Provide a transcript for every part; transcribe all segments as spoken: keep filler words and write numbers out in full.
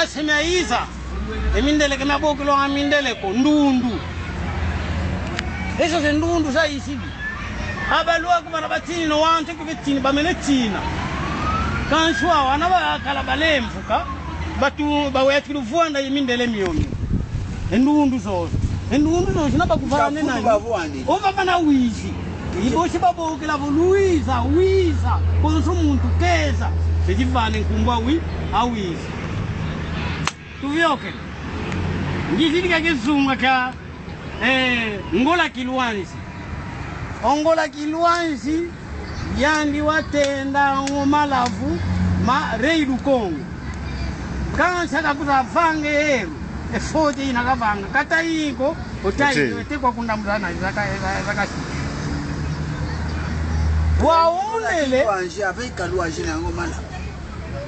Se miayiza, e mindele ke miabokelo a mindele ko, ndundu. Eso se ndundu za isidi. Abaluaku bana batini no wantu ke betini bamene tina. Kansi wau ana bakala balemvuka, batu bawetukile vwanda ye mindele miomio. E ndundu zozo. E ndundu zozo zina bakuvane nani? Ovavana wizi. Ibosi babokela vo Luiza, Wiza, konso muntu keza. Se zivane nkumbu a Wi-, a Wizi. Tuviokele. Ngizidi kia kizunga kia, eh, Ngola Kilwanzi. O Ngola Kilwanzi, yandi watenda o malavu ma Rei du Kongo. Kansi kakuza vanga elu, e fote ina kavanga. Kata iko, otai, otai. Ete kwa kundamuzana, zaka, zaka, zaka si. Wa umele. Kilwanzi, abe kalwazi na ngo malavu.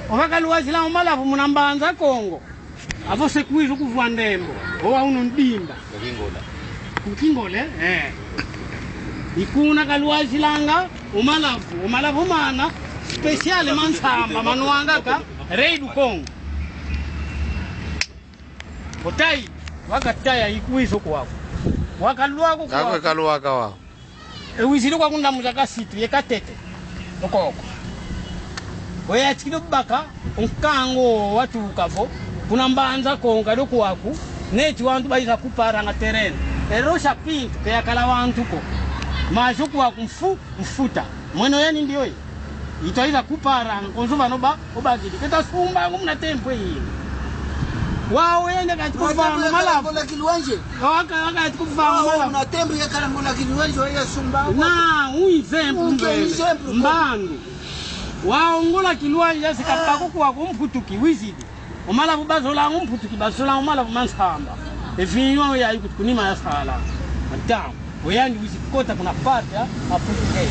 Oba kalwazi na ngo malavu muna Mbanza Kongo. Avo se kwiza kuvwa ndembo, owa unu ndimba. Kukingola. Kukingola, eh. Ikuna kalwazilanga, o malavu, o malavu mana, spécial ma nsamba, manwanga ka, Rei du Kongo. Otai, wakataya ikwiza kwaku. Wakalwaka kwaku. Akwe kalwaka wa. E wizidi kwa kundamuza kasitu ye katete. Okoko. Oya tikidi baka, o nkangu watuka vo, kuna Mbanza Kongo kadi kwaku, neti wantu bayiza kuparanga terreno. E Rocha Pinto, ke yakala wantu ko. Mazi kwaku mfu-, mfuta. Mwene oya nindi oyi. Itwayiza kuparanga, konso vano ba, obakidi. Keta sumba ngu muna tempo iyi. Wau yende kati kuvanga malavu. Ngola Kilwanzi. Waka, waka yati kuvanga malavu. Muna tempo yakala Ngola Kilwanzi, waya sumba. Na, un exemplo, un exemplo. Mbandu. Wau Ngola Kilwanzi, yasi kapako kwa kumputuki, wizidi. O malavu bazolanga o mputuki, bazolanga o malavu ma nsamba. E vinyo yayi kuti kunima yasala. Madame, oyandi wizi kota kuna pata, a Português.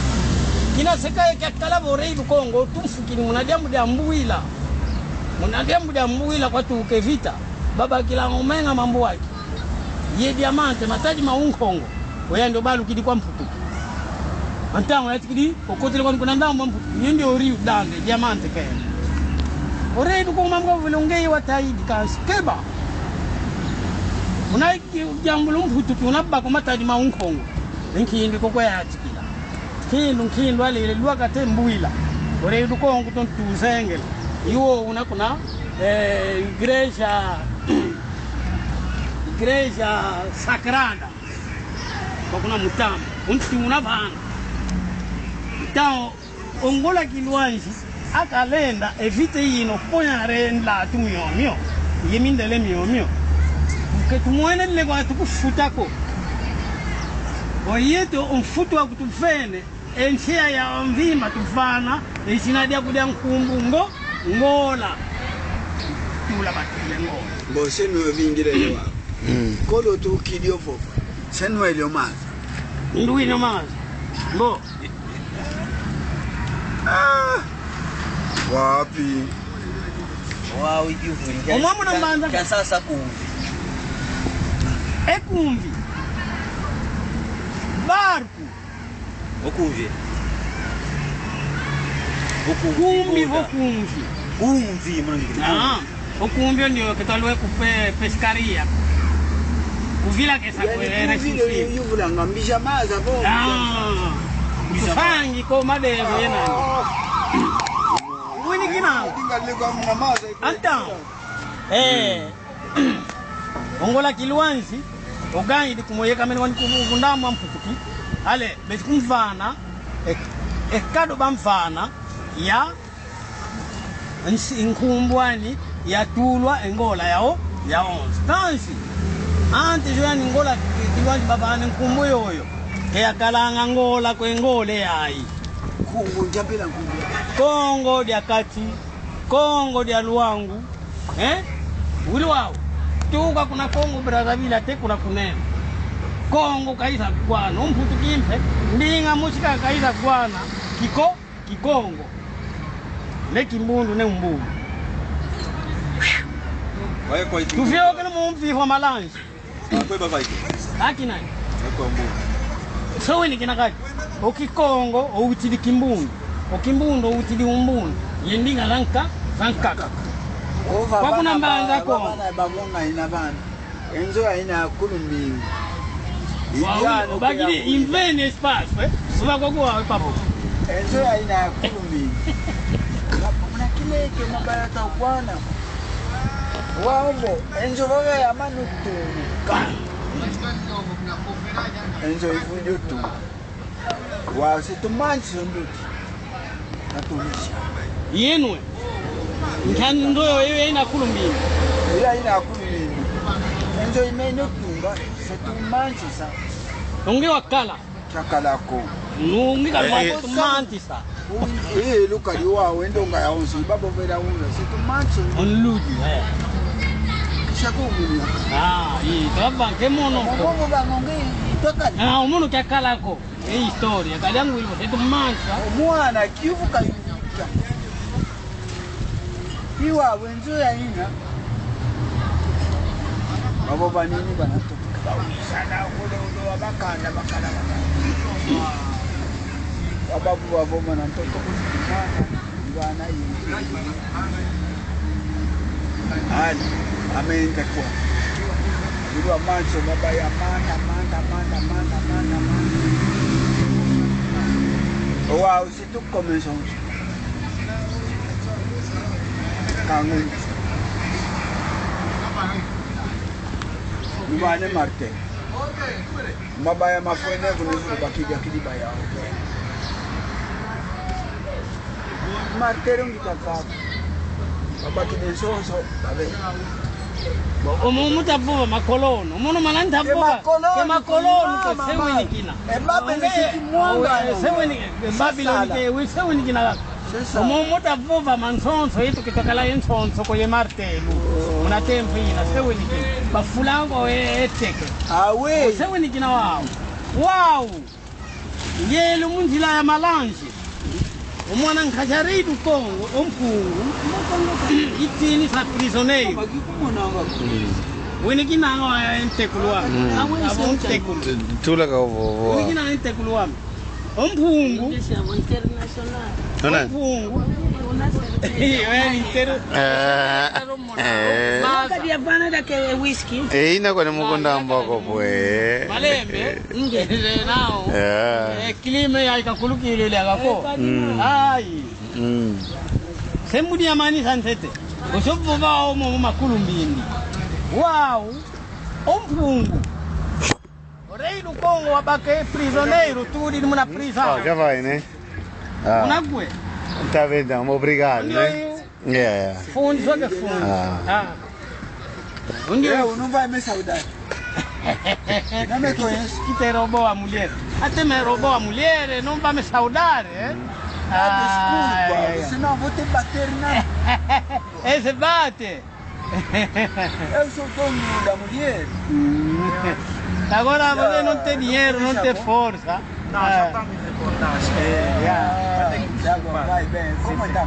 Kina seka ye kiakala vo Rei du Kongo, tumfukini muna diambu dia Mbuila. Muna diambu dia Mbuila kwatuka e vita, babakilanga o menga ma mbwaki. Ye diamante, matadi ma unkongo. Oyandi obalukidi kwa mputuki. A ntangu yatikidi, okotele kwandi kuna ndambu a mputuki. Yende o Rio Grande, diamante kena. O Rei du Kongo mambu kavovele ngeye watayidi kansi. Keba. Una iki diambu lu mputuki, una bako matadi ma unkongo. Nkindu koko yatikila. Nkindu, nkindu alele, lwaka te Mbuila. O Rei du Kongo tontu zengele. Iwo una kuna, eh, igreja, igreja sagrada. Kwa kuna Mutamba, unti una vana. Então, o Ngola Kilwanzi, akalenda, e vita ino, ponya renda tu miomio, ye mindele miomio. Ke tumwene lile kwa tukufuta ko. Oyeto, o mfutu wa kutuvene, e nsia ya mvimba tuvana, e zina diaku dia nkumbu ngo, Ngola. Tula batule Ngola. Bo se no vingile yo. Mm. Kolo tukidi ovo. Se nwele o maza. Nduwine o maza. Mbo. Ah. Wapi? Wau ijuhuri. Omwa muna Mbanza. Kia sasa kumvi. E kumvi. Barco. O kumvi. O kumvi. Kumbi, o kumvi. Kumvi, mwana ngiki. Ah, o kumvi o ndio ke twalue ku pe-, pescaria. Kuvila kesa. Yani, kwe kumvi resusi. Ndio yuvulanga mbija maza bo. Ah. Mbija maza. Kusangi ko madero yena. Ah. Wini kina. Dinga lego muna maza. Anta. Eh. O Ngola Kilwanzi, oganyidi kumoyeka mene wani ku-, kundambu a mputuki. Ale, beti kumvana, e, e kado bamvana, ya, nsi-, nkumbu ani, yatulwa e Ngola yao, yaonso. Kansi, antes yo yani Ngola Kilwanzi bavana nkumbu yoyo, ke yakalanga Ngola kwe Ngola yayi. Kongo, njapela nkumbu. Kongo dia kati, Kongo dia Luangu, eh? Wili wau. Tuka kuna Kongo Brazzaville ate kuna kunene. Kongo kaiza kwana, o mputu kimpe, ndinga musika kaiza kwana, kiko, Kikongo. Ne kimbundu, ne umbundu. Tuviokele mu mvivwa malanzi. Akina. So wene kina kati. O Kikongo, owutidi kimbundu. O kimbundu, owutidi umbundu. Ye ndinga za nka-, za nkaka. Kwa kuna Mbanza ko. Bana babonga ina bana. Enzo ya ina ya kulu mingi. Wa, oui, obakidi invene espace, eh? Uba kwa kwa, eh, papo. Enzo ya ina ya kulu mingi. Muna kileke mabaya ta kwana. Wa ombo, enzo baba ya manutu. Enzo ifu ndio tu. Wa, se tumanso nduti. Katulisha. Yenwe. Ntandu ndo yo, yo ina kulu mingi. Yo ina kulu mingi. Enzo imene tunga, se tumanso sa. Nungi wakala. Chakala ko. Nungi kala, eh, eh, tumantisa. Eh, lukali wa wendo nga ya onsi, babo bela unza, se tumanso. Onludi, eh. Kisha ko mulu. Ah, i, baba, ke mono. Momo ba ngonge, itokali. Ah, omono chakala ko. E historia, kali yangu ivo, se tumansa. Omwana, kiuvu kayuka. Iwa wenzo ya ina. Babo banini bana to. Bawisana, kule ulo, bakanda, bakala, bakala. Bababu babo bana to. Mwana, mwana, yi. Ali, amenga kwa. Ilwa manso mabaya manda, manda, manda. Owa, usi tu commission. Kangu. Lubane Martin. Mabaya mafwene kuna zulu bakidi, akidi baya. Martelo ngita vava. Babakidi nsonso, babe. Omo mutavova makolono. Mono mana ntavova. Ke makolono, ke makolono, ke sewenikina. E babe ni kiti mwanga. Sewenikina, e babe ni ke, we sewenikina. Omo mutavova mansonso, yetu kitakala ye nsonso ko ye martelo. Muna tempo ina, sewenikina. Bafulango e, eteke. Awe. Sewenikina wau. Wau. Ngelu mu nzila ya malange. O mwana nkazi a rei do Kongo, o Mpungu, itini sa prisioneiro. Wene kinanga wa ntekulu wame. Mm. Abo ntekulu. Tula ka ovo, ovo. Wene kinanga ntekulu wame. O Mpungu. Ona? O Mpungu. Iyo, ya intero. Eh. Eh. Maka dia bana da ke whisky. Eh, ina kwa ni mukunda mboko pwe. Malembe. Nge. Nze nao. Eh. Eh, klima ya ikakulukile ile akako. Mm. Ai. Mm. Sembudi ya mani santete. Osobo ba omo makulu mbindi. Wau. O Mpungu. O rei do Kongo wabaka e prisioneiro, tudi muna prisão. Ah, já vai, né? Ah. Unagwe. Tá bem, então. Obrigado, né? Yeah, yeah. Fundi, só que fundi. Ah. Ah. Fundi. Eu não vai me saudar. Não me conhece. Que te roubou a mulher. Até me roubou a mulher, não vai me saudar, eh? Ah, desculpa, ai, ai, ai. Senão vou te bater na... Esse bate. Eu sou dono da mulher. Hum. Agora você não tem dinheiro, não tem força. Não, já tá me recordar, acho que é. Ah, tá bom, vai bem. Como tá?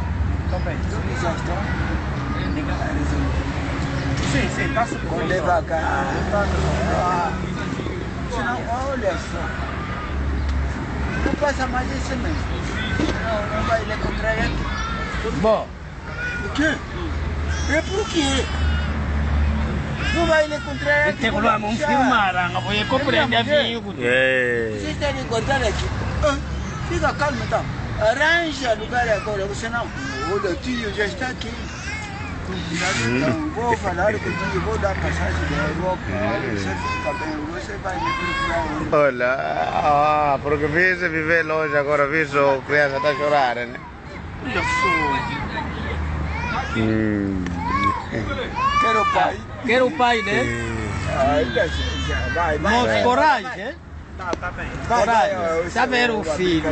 Tô bem. Tudo já está? Sim, sim, tá subindo. Com devagar. Ah, tá. Senão, olha só. Não passa mais esse mês. Não, não vai lhe contrair aqui. Bom. O quê? É por quê? Não vai lhe contrair aqui. Tem que lá, não filmar, não vou compreender a vinho. É. Você está me contando aqui. Ah, fica calmo, então. Arranja lugar agora, você não. O tio já está aqui. Então, vou falar contigo, vou dar passagem da Europa. Você fica bem, você vai me procurar. Olha, ah, porque vê se viver longe agora, vê se a criança tá a chorar, né? Olha só. Hum. Quero o pai. Quero o pai, né? Hum. Ah, já, já, vai, vai. Mas vai, coragem, vai. Hein? Tá, tá bem. Vai, vai, coragem. Saber o filho.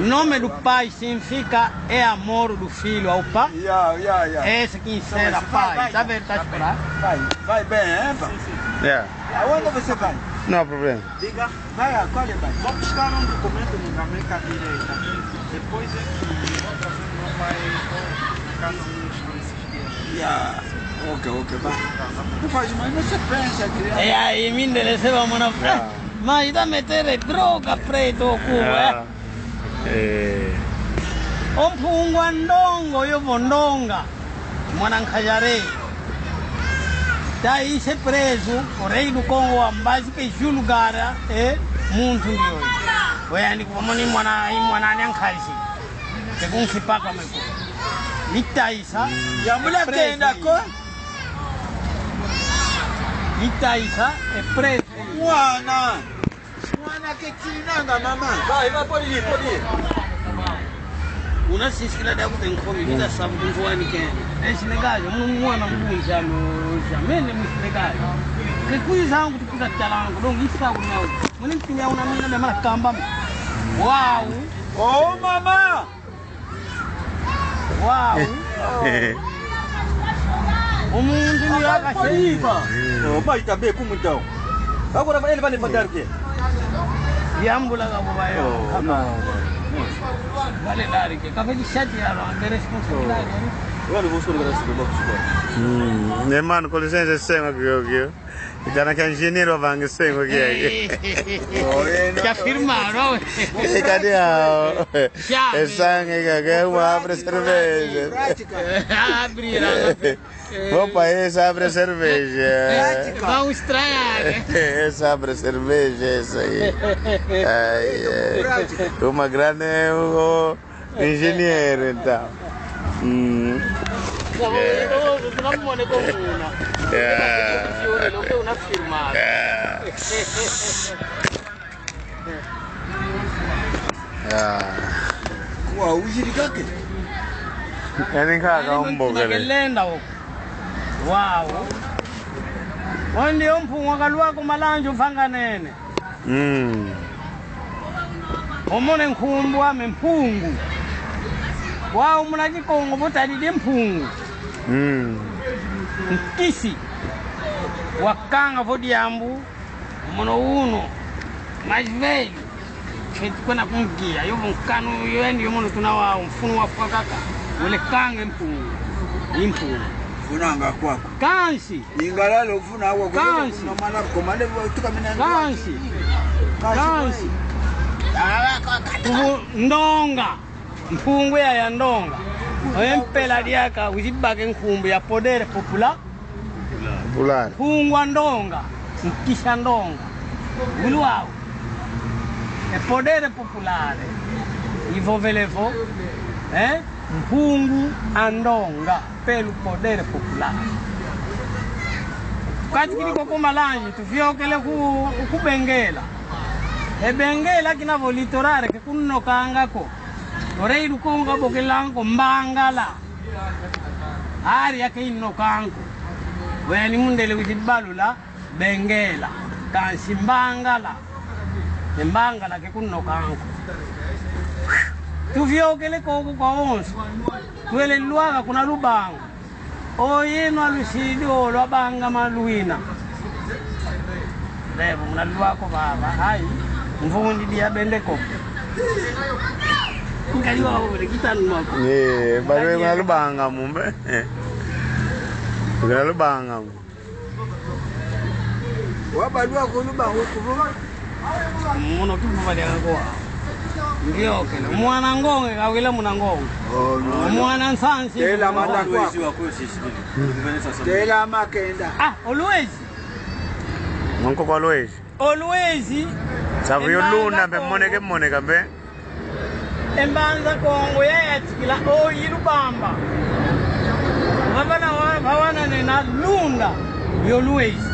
Nome do pai significa é amor do filho ao pai. Yeah, yeah, yeah. Esse que será pai. Saber, tá, tá bem. Vai, vai bem, hein, pai? Sim, sim. Yeah. Aonde você vai? No problem. Diga. Vai, acolhe, vai. Vou buscar um documento na minha direita. Depois é que vou trazer meu pai, vou ficar com os esses dias. Yeah. Ok, ok, vai. Não faz mais, não se pensa, criança. E aí, me enderecei, vamos na frente. Yeah. Mas tá meter droga preto, cu, eh? Yeah. Eh. O Mpungu a ndonga, yo vo ndonga. Mwana nkazi are. Tayisa e prezu, o rei do Kongo wambazi ke julgara, e muntu ndioyo. Oyandi kuba moni mwana, i mwana anya nkazi. Ke kunsi paka meko. Itayisa. Yambula prezu kenda ko. Itayisa, e prezu. Mwana. Mwana ke tinanga mama. Ba, iba poli, poli. Una sisikila dia kute nkomi, kita sabu kunfuani ke. E Senegal, mu-, mwana mbunja no, jamene mu Senegal. Ke kuiza angu tukuza talangu, donc isi ka kuna. Muni mpinya una mina mia mara kamba. Wow. Oh, mama. Wow. Omuntu ni yaka seiba. Oh, bai tabe kumutao. Agora vai, ele vai levantar o quê? Yambula ka bubayo. Oh, não. Vale dari ke. Kafe di shati ya lo, angere siku. Wale vusu ngara siku box. Hmm, ne mano, com licença, senga kio kio. Kana ka engenheiro vanga sengo kiaki. Kia firma, no? E, cadê a... Chave. Essa aqui, que é uma abre cerveja. Abre, abre. Opa, essa abre cerveja. Vão estranhar, né? Essa abre cerveja, essa aí. Ai, é. Uma grande, o, Engenheiro, então. Hum. Yeah. Yeah. Yeah. Wa, ujiri kake? Yani nkaka umbogele. Kelenda o. Wow. Ondi o Mpungu kalwako malanjo vanga nene. Mm. Omone nkumbu ame Mpungu. Wau muna Kikongo vo tadidi Mpungu. Mm. Nkisi. Wakanga vo diambu. Mono uno. Mais velho. Feti kwenda kungia. Yo vo nkanu, yo yani yo mono tuna wau. Mfunu wafwa kaka. Wele kange Mpungu. I Mpungu. Funanga kwako. Kansi. Ingala lo funa wa. Kansi. Kuna mana komande wa tuka mina. Kansi. Kansi. Kansi. Kuvu ndonga. Mpungu ya ya ndonga. Oye mpela diaka, uzibake nkumbu ya poder popular. Popular. Mpungu a ndonga. Nkisi a ndonga. Ulu wau. E poder populare. Ivovele vo. Eh? Mpungu a ndonga. Pelo poder popular. Kati kidi koko malanji, tuviokele ku, ku Benguela. E Benguela kina vo litoral, ke kunokanga ko. O rei do Kongo abokelango Mbangala. Ari ake inokango. Weni mundele wizi balula. Benguela, kansi Mbangala. E Mbangala ke kunokango. Tuviokele koko kwa onso. Twele lwaka kuna Lubangu. O yeno a lusidi o lwabanga malwina. Levo muna lwako baba. Ai. Mvundi dia bende ko. Nkali wa obele kitanu mako. Eh, balwe kuna Lubangamu mbe. Kuna Lubangamu. Wabalwa kunu ba kuvu. Mono kivu balya kwa. Ndio kena. Mwana ngonge kawila muna ngonge. Oh, no. Mwana nsansi. Tela mata kwa. Tela makenda. Ah, always. Mwanko kwa always. Always. Savu yo lunda mpe moneke moneka mpe. E Mbanza Kongo yayatikila oyi Lubamba. Vavana wa-, vawana nena lunda yo lwezi.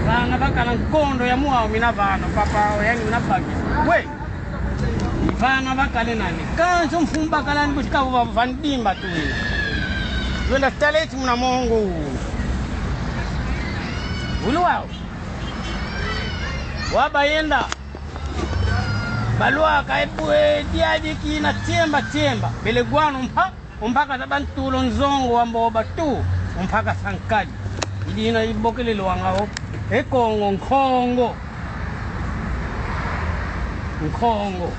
Vana vakala nkondo ya muawu mina vana, papa, yani mina baki. We, vana vakale nani. Kansi mfumba kalani kutika va-, vandimba tuwina. Twenda taleti muna mongo. Ulu wau. Wabayenda. Balwaka ebu, e, diadi kina tiemba, tiemba. Bele gwanu mpa, umpaka taba ntulo nzongo wa mboba tu, umpaka sankadi. Idina ibokelelwanga o, e Kongo, nkongo. Nkongo.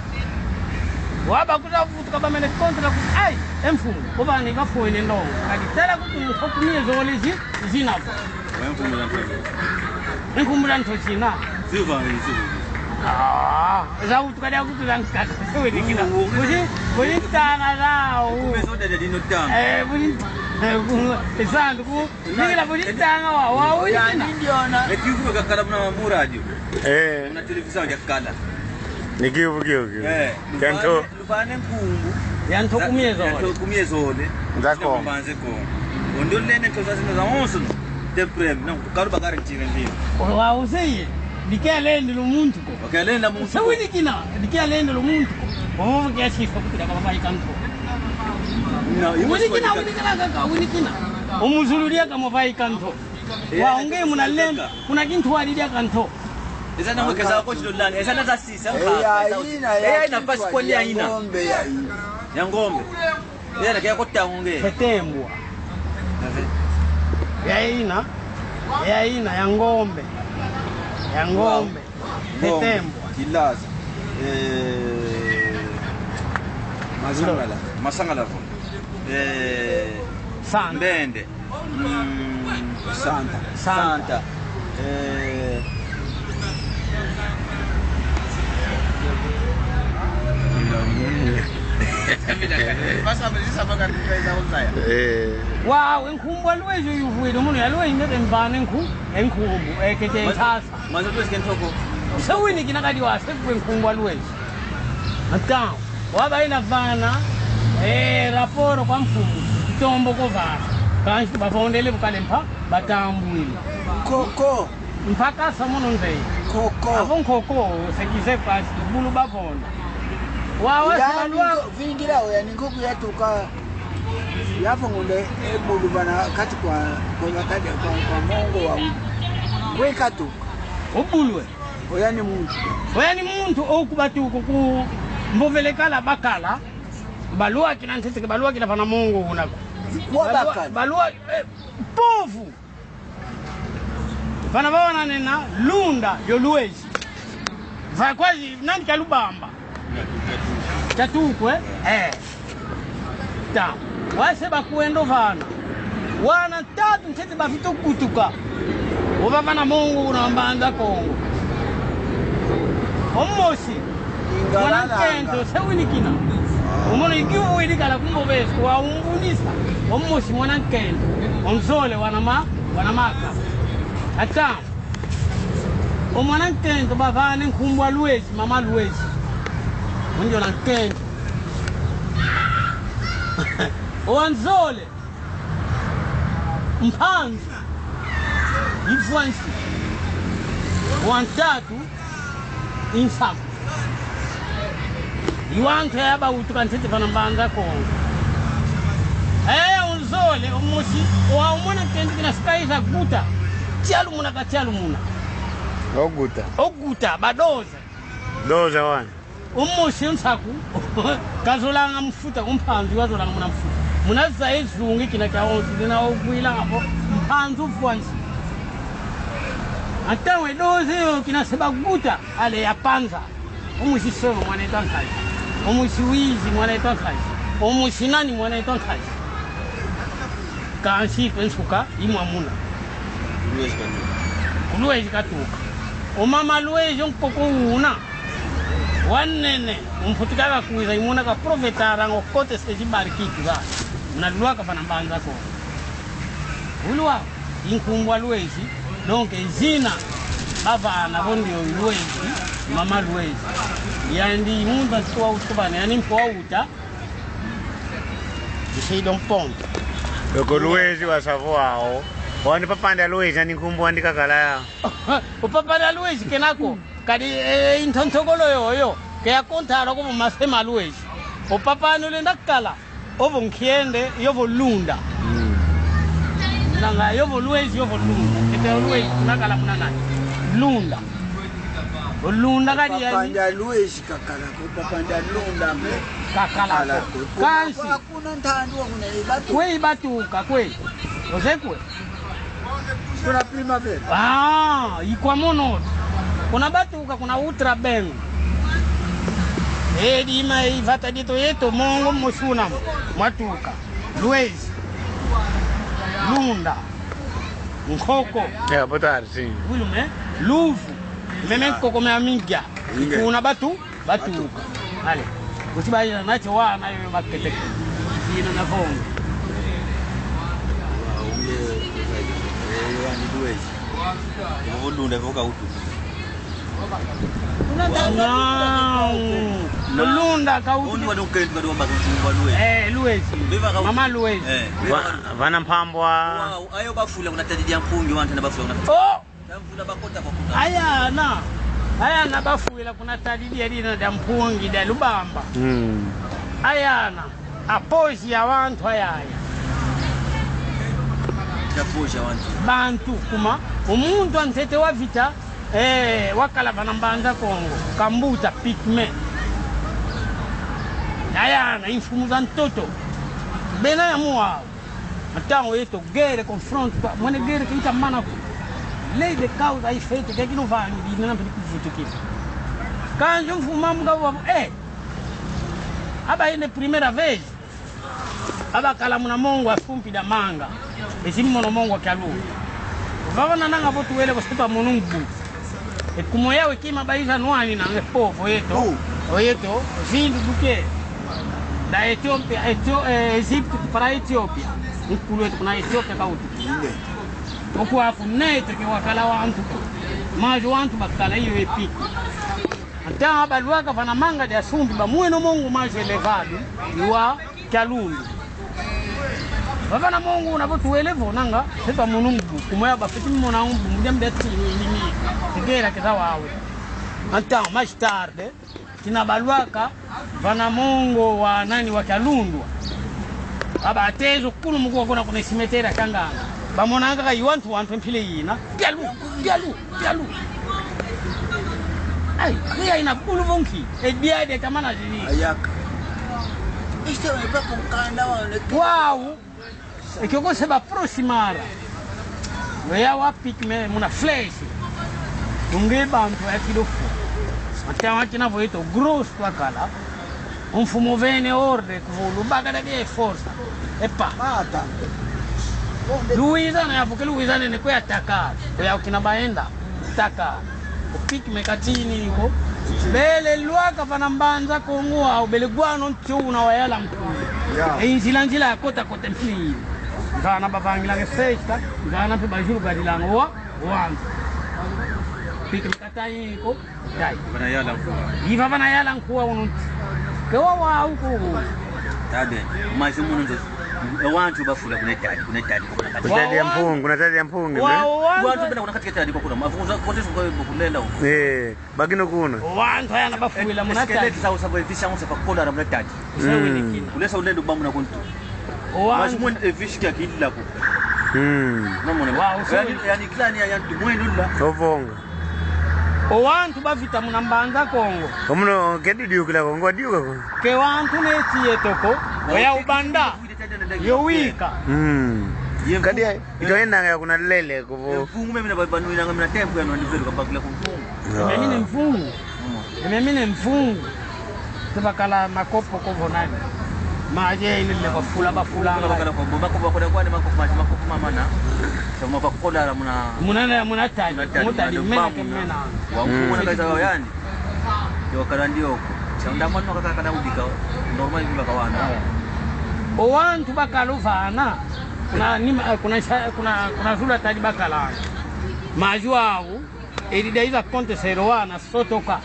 Wabakuza vutuka bamene kontra ku, ai, e mfumu, obani bafoile ndongo. Kadi tala kutu nkokumie zole zi, Zina. Wa nkumbu za ntozi. Nkumbu za ntozi na. Ziva, ziva. Ah, za utuka dia kutu za nkaka. Ziwe dikina. Buzi, buzi ntana zau. Kume soda dia dino tana. Eh, buzi, Esantu ku, ningila kuli tanga wa, wa wili kina. Ndiona. Eki kuwe kakala muna mu radio. Eh. Muna televisão kakala. Ni kivu, kivu, kivu. Eh, kento. Luvane nkumbu. Ya nto kumiezo. Ya nto kumiezo le. D'accord. Mbanze ko. Ondo lene nto zazina zawonso. Te prem, no, kalu bakari ntire ndiyo. Wa uzeye, dikia lende lo muntu ko. Okay, lenda muntu. Se wini kina, dikia lende lo muntu ko. Omo kia sifa kutira kama vai kanto. No, wini kina, wini kina kaka, wini kina. Omuzulu dia kama vai kanto. Eh, wa unge muna lenda, kuna kintu wadi dia kanto. Esa na mwekeza ko chilo lani, esa na za sisa. Eh, ya ina, ya ina, pasi kwa ya ina. Ngombe ya ina. Ya ngombe. Yena kia kota nge. Tetembwa. Ya ina. Ya ina ya ngombe. Ya ngombe. Tetembwa. Kilaza. Eh, masangala. Masangala vo. Eh, santa. Mbende. Mm, santa. Santa. Santa. Eh. Eh. Wa, enkumbu a Luezi yuvwidi, munu ya Luezi ndete mbana enku, enkumbu, ekete nsasa. Maza Luezi kentoko. Se wini kina kadi wa se kwe enkumbu a Luezi. Atan, waba ina vana, eh, raporo kwa mfumu, ntombo ko vana. Kansi bavondele bu kale mpa, batambwile. Koko. Mpaka sa mono nzeye. Koko. Avo nkoko, sekize pasi, bulu bavonda. Wa, wa, yani, vingila oya ni nkoko yatuka. Yavongonde ebulu vana kati kwa, kwa, kwa, kwa mongo wa. Kwe katuka. Obulwe. Oya ni muntu. Oya ni muntu, oku batuka ku mbovele kala bakala. Balwakila ntete ke balwakila vana mongo una ko. Kwa bakala. Balwa, eh, povu. Vana vawana nena Lunda yo Luezi. Va kwazi nani kia Lubamba. Kia tuku, eh? Eh. Ta. Wase bakwendo vana. Wana tatu ntete bavito kutuka. Ovava na mongo una Mbanza Kongo. Omosi. Mwana nkento, se wini kina. Omono ikiuvu idikala kumbo besu, wa umbunisa. Omosi mwana nkento. Onzole wana ma, wana maka. Ata. O mwana nkento bavane nkumbu a Luezi, mama Luezi. Ondio na nkento. O anzole. Mpanzu. Ivwansi. Wantatu. Insaku. Iwantu ya bautuka ntete vana Mbanza Kongo. Eh, unzole, omosi, wa umona nkento kina sikaiza guta. Tialumuna ka tialumuna. Oguta. Oguta, badoza. Doza wana. Omosi nsaku, kazolanga mfuta, o mpanzu wazolanga muna mfuta. Muna zaye zungi kina kia onsi, zina okwila apo, mpanzu vwansi. Ata we doze yo kina se baguta, ale ya panza. Omosi Solo mwana eto a nkazi. Omosi Wizi mwana eto a nkazi. Omosi nani mwana eto a nkazi. Kansi pe nsuka, imwamuna. Ku Luezi katuka. O mama Luezi o nkoko una. Wanene, umputika kakwiza imuna ka profetara ngo kote se zibarikiki ba. Muna lwaka vana Mbanza Kongo. Ulwa, inkumbu a Luezi, donc zina, bavana vo ndio Luezi, mama Luezi. Yandi imunza ntwa utubana, yandi mpo wa uta. Isi do mponto. Loko Luezi wa savo ao. Wandi papa andi a Luezi, yandi nkumbu andi kakala ya. O papa andi a Luezi kena ko. Kadi, eh, intontokolo yoyo. Ke ya kontara ko mase ma Luezi. O papa andi ulenda kala. Ovo nkiende, yovo Lunda. Mm. Nanga, yovo Luezi, yovo Lunda. Kete Luezi, kuna kala kuna nani. Lunda. O Lunda kadi ya. Papa andi a Luezi kakala ko, papa andi a Lunda me. Kakala ko. Kakala ko. Kansi. Kuna ntandu wa kuna ibatu. Kwe ibatuka, kwe. Oze kwe. Kuna Primavera. Ah, ikwa mono. Kuna batuka, kuna Ultra Bem. Eh, dima ivata dito yeto, mongo mosi una mwatuka. Luezi. Lunda. Nkoko. Yeah, boa tarde, sim. Uyu me, Luvu. Meme nkoko me amiga. Inge. Kuna batu. Batuka. Ale. Kuti baina nacho wana yo baketeke. Ina na vongo. Vo lunda, vo kautu. Não. Lunda kautu. Onde wanu kento kadi wamba kutumba lwe. Eh, lwe si. Beva kautu. Mama lwe si. Eh. Va-, vana mpambwa. Wow, ayo bafula kuna tadi dia mpungi, wantu na bafula kuna. Oh! Tamvula bakota kwa kuna. Ayana. Ayana bafula kuna tadi dia dina dia mpungi dia Lubamba. Mm. Ayana. Apoji ya wantu ayaya. Apoji ya wantu. Bantu kuma, o muntu antete wa vita, eh, wakala vana Mbanza Kongo, Kambuta, Pygmée. Ayana, i mfumu za ntoto. Bena ya muwau. Ntangu yeto guerre, confronto, pa, mwene guerre ke ita mana ko. Lei de causa ai feto, ke kino vanu, di nana mpedi kuvutukila. Kansi mfumu mamuka wa, eh, aba ine primeira vez. Aba kala muna mongo a sumpi da manga. Esi mono mongo kia lu. Vava na nanga vo tuwele vo sepa mono mbu. E kumo yau e kima baiza nwani na nge povo yeto. Oh. O yeto, vindu duke. Da Etiópia, Etio-, eh, Egito para Etiópia. Nkulu yeto kuna Etiópia kautu. Inde. Oku afu neto ke wakala wantu. Mas wantu bakala iyo e Pygmée. Ata abalwaka vana manga dia sumbi, bamwene o mongo mais elevado, iwa kia lundu. Vava na mongo una vo tuwele vo nanga, sepa mono mbu, kumo ya bafeti mona mbu, mbu dia mbeti ni, ni, ni, tigera keza wawe. Ata mais tarde, kina balwaka, vana mongo wa nani wa kia lundwa. Aba atezo kulu muku wakona kuna cimetière a Kanganga. Bamonanga ka i wantu, wantu mpila ina. Pialu, pialu, pialu. Ai, ai, ai, na bulu vonki. E dia de tamana zini. Ayaka. Isto e pa kunkanda wa ne. Wow. E kioko se ba aproximara. Yo ya wa Pygmée muna flecha. Unge bantu ya kido fo. Ata wa kina vo yeto grosso twakala. O mfumu vene ordem ku vo lubaka da ke força. Epa. Mata. Luiza na ya, porque luiza ne, ne kwe ataka. Kwe ya kina baenda. Taka. O Pygmée katini ko. Bele lwaka vana Mbanza Kongo au bele gwano ntiuna wa yala nkuwa. Ya. E nzila nzila ya kota kota mpili. Ngana bavangilanga festa. Ngana mpe bajulu gadilanga wa. Wantu. Pygmée katini ko. Dai. Vana yala nkuwa. Iva vana yala nkuwa unu. Ke wa wa uko. Tade, mais munu nzo. E wantu bafula kuna tadi, kuna tadi, kuna tadi. Kuna tadi ya mpungi, kuna tadi ya mpungi, wa, ne? Wa, wa, wantu bena kuna katika tadi kwa kuna. Mafunzo kote kwa kulela. Eh, bakino kuna. Wantu ayana bafula muna tadi. Skeleti sa usa kwa visha usa kwa kola muna tadi. Mm. Ulesa ulendo bamuna kuntu. Mas mwen e vishi kia kidila ko. Mm. Namona. Wa, usa yani, yani clan ya, yani mwen ula. Ovonga. O wantu bavita muna Mbanza Kongo. Omuno ke didiukila Kongo, diuka ko. Ke wantu neti yeto ko. Oya ubanda. Yo wika. Mm. Kadi ito enanga ya kuna lele kuvo. Mfungu mimi na ba-, banwinanga mina tempo ya nwani veru kabakila ku mfungu. Mimi ni mfungu. Mimi ni mfungu. Tubakala makopo kovo nani. Maje ile le bafula bafula. Bakala kwa makopo kwa kwa ni makopo maji makopo mamana. Sama bakola muna. Muna na muna tadi. Muna tadi, muna tadi, muna mena ke muna. Wa muna kaisa yani. Yo kala ndioko. Sanda mano kaka kala udika. Normal bila kawana. O wantu bakala vana. Kuna nima, kuna sha-, kuna, kuna zula tadi bakala. Maji wau. Ele daí acontecer o wana sotoka.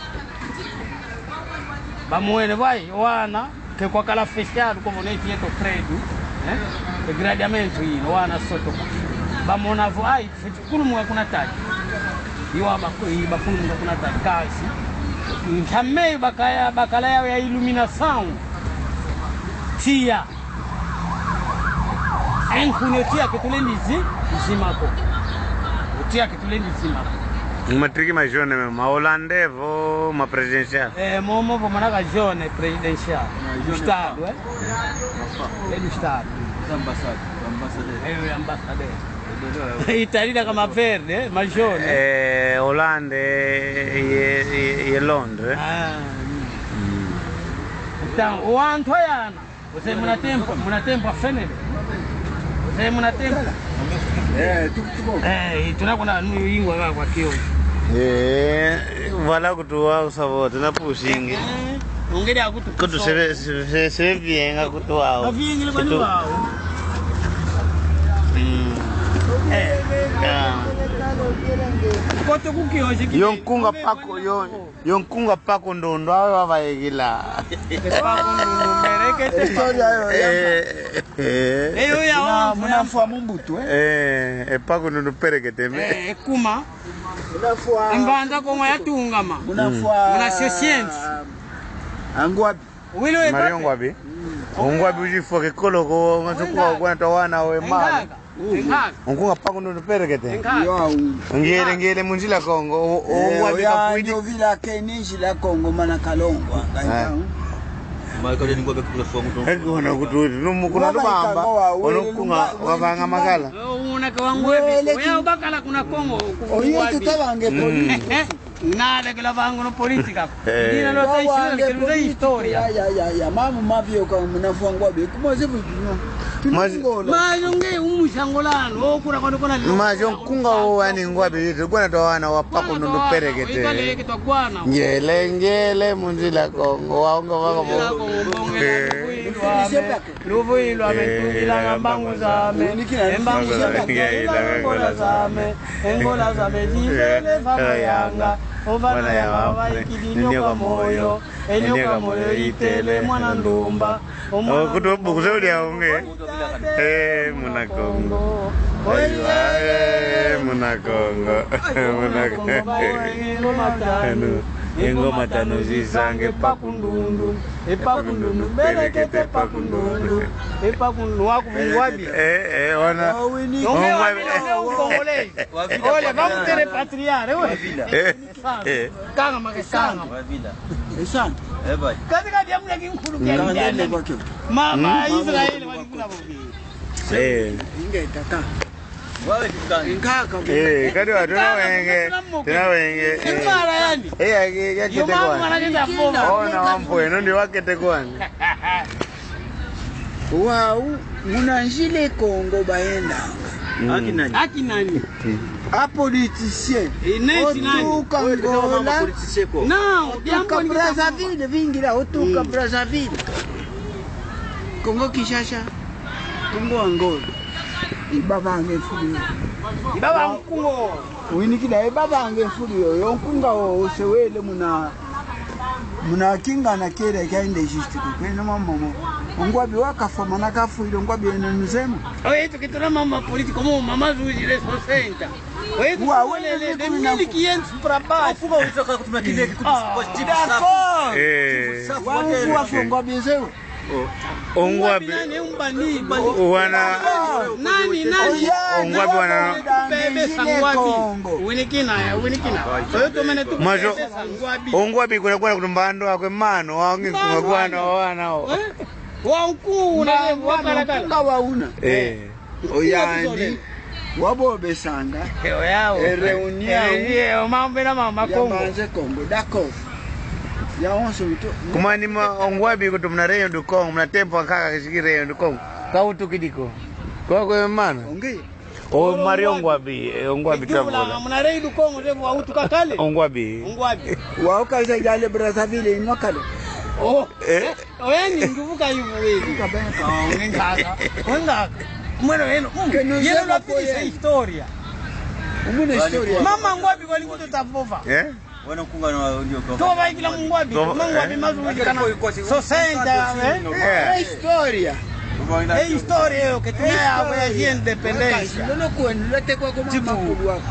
Bamwene vai, o wana, ke kwakala fechado como neti yeto prédio, né? E gradeamento ino, o wana sotoka. Bamona vo, ai, feti kulumuka kuna tadi. Iwa baku-, i bakulumuka kuna tadi, kasi. Ntamei bakaya, bakala ya, ya iluminação. Tia. Enkunyo tia ke tulendi zi-, zima ko. Tia ke tulendi zima ko. Matrique ma jaune mesmo, ma holandês vo ma presidencial? Eh, momo vo manaka jaune presidencial. Ah, jaune. Do Estado, eh? É do Estado. Ambassade, ambassadeur. Eh, ambassadeur. Italia kama verde, eh, ma jaune. Eh, Holanda, eh, e, e, e Londres. Ah. Mm. Então, o Antoiana. Você muna tempo, muna tempo afenele. Você muna tempo. Eh, tuko, tuko. Eh, tunakona nu ingwa kwa kio. Eh, vala kutuwa usavo, tuna pushing. Eh, ongede akutu. Kutu seve, seve, seve vienga kutuwa. Aviengele kwa tu. Mm. Eh. Ah. Yo nkunga Paku, yo, yo nkunga Paku Ndundu, awe wavaikila. E Paku Ndundu pelekete. Historia yo, ya. Eh, eh. Eyo ya muna, muna mfwa Mumbutu, eh? Eh, e Paku Ndundu pelekete, me. Eh, kuma. Muna mfwa. Mbanza Kongo yatungama. Muna mfwa. Muna sesciences. Angwabi. Wilo e Mario Ngwabi. Mm. Ngwabi ujifoke koloko, ngasukuwa kwa twa wana we mama. Engaka. Engaka. Nkunga Paku Ndundu pelekete. Engaka. Yo, au. Ngele, ngele mu nzila Kongo, o, o, eh, Ngwabi ya, kafwidi. Nyovila ke ni nzila Kongo, mana kalongwa. Ah. Kanya. Eko wana kutu, numu kuna Lubamba, ono nkunga wavanga makala. Una ke wa Ngwabi. Oya ubakala kuna Kongo, ku Ngwabi. Oye tutabange politika. Nada ke lavanga no politika. Eh. Dina lo ta historia, historia. Ya, ya, ya, ya. Mamu mavio ka muna mfwa Ngwabi. Kuma zebu no. Mas-, Ngola. Mayo nge umusha Ngola, no, kura kwa kona. Mayo nkunga o wani Ngwabi, kwa twa wana wa Paku Ndundu pelekete. Ngele, ngele, mu nzila Kongo, waonga wako. Mu nzila Kongo, bonge la. Eh. Luvuyi lwame. Luvuyi lwame, eh, tungilanga mbangu zame. E mbangu zame, tungilanga ngola zame. E ngola zame, zizele va mayanga. O vana yame vaikidi nioka moyo. E nioka moyo itele mwana ndumba. O mwana ndumba. Kutu buku zodi ya unge. Eh, muna Kongo. Aiwa, eh, muna Kongo. Muna Kongo. Anu, e ngoma tanu zisange Paku Ndundu. E Paku Ndundu, pelekete Paku Ndundu. E Paku Ndundu, waku Ngwabi. Eh, eh, wana. Ngwabi. Ngwabi. Ole, vamos ter repatriar, eh, we. Eh, eh. Kanga make sanga. Esana. Eh, bai. Kati kati ya muna kinkulu kia. Mama Israeli, wali kuna bobi. Eh. Inge tata. Eh, kadi wa tuna wenge, tuna wenge, eh. Imara yani. Eh, ya, ya, ya, kete kwa. Ona wampo, eno ndi wakete kwani. Wau, muna nzila Kongo bayendanga. Mm. Aki nani? Aki nani? A politicien. Eh, neti nani? Otuka Ngola. Otuka Brazzaville, vingila, otuka Brazzaville. Kongo Kinshasa. Kongo Angola. Ibavanga e fulu yo. Ibavanga Kongo. Winikila ibavanga e fulu yo. Yo nkunga o, osewele muna, muna kingana kiele kia injustice. Kwena mama mo. Ngwabi wakafwa mana kafwile, Ngwabi ene nzema. Oye, tukitula mama politiko mo, mama zuzi le sesenta. Oye, tukulele de mille quinhentos pra baixo. D'accord. Eh. Wa Ngwabi zewe. O Ngwabi. Nani, Ngwabi nani? Wana. Nani, nani? O Ngwabi wana. Bebe sa Ngwabi. Winikina, winikina. Oyo tomene tu. Majo. Bebe sa Ngwabi. O Ngwabi kuna, kuna kutumbando akwe mano, wangi kuna wana, wana. Eh? Wa nkuna, wa kalakala. Wa una. Eh. Oyandi, wabobesanga, eh, oyao, e reunião, eh, eh, o mambo na mama ya Kongo. Manze Kongo, d'accord. Ya onso mito. Kumani ma, o Ngwabi kutu muna Reino do Congo, muna tempo ankaka kisiki Reino do Congo. Kautukidi ko. Kwa kwe mana? Onge. O Mario Ngwabi, eh, o Ngwabi. Ikibula tabula. Muna Reino do Congo, zebu wautuka kale. O Ngwabi. O Ngwabi. Wauka za yale Brazzaville, ino kale. Oh. Eh? Oya ni nduvuka yuvu wezi. Nduvuka bena. Ah, wengaka. Wengaka. Mweno yeno. Mm. Yeno lwapitisa historia. Umuna historia. Mama Ngwabi wali kutu tavova. Eh? Wana kunga na ndio kwa. Tova ikila Ngwabi. Tova, Ngwabi, eh? Mazulu kana. Sesenta, eh? Eh. Historia. Eh, historia yo, que tenía ya independência. Nono kwenu, late kwa kuma makulu wako.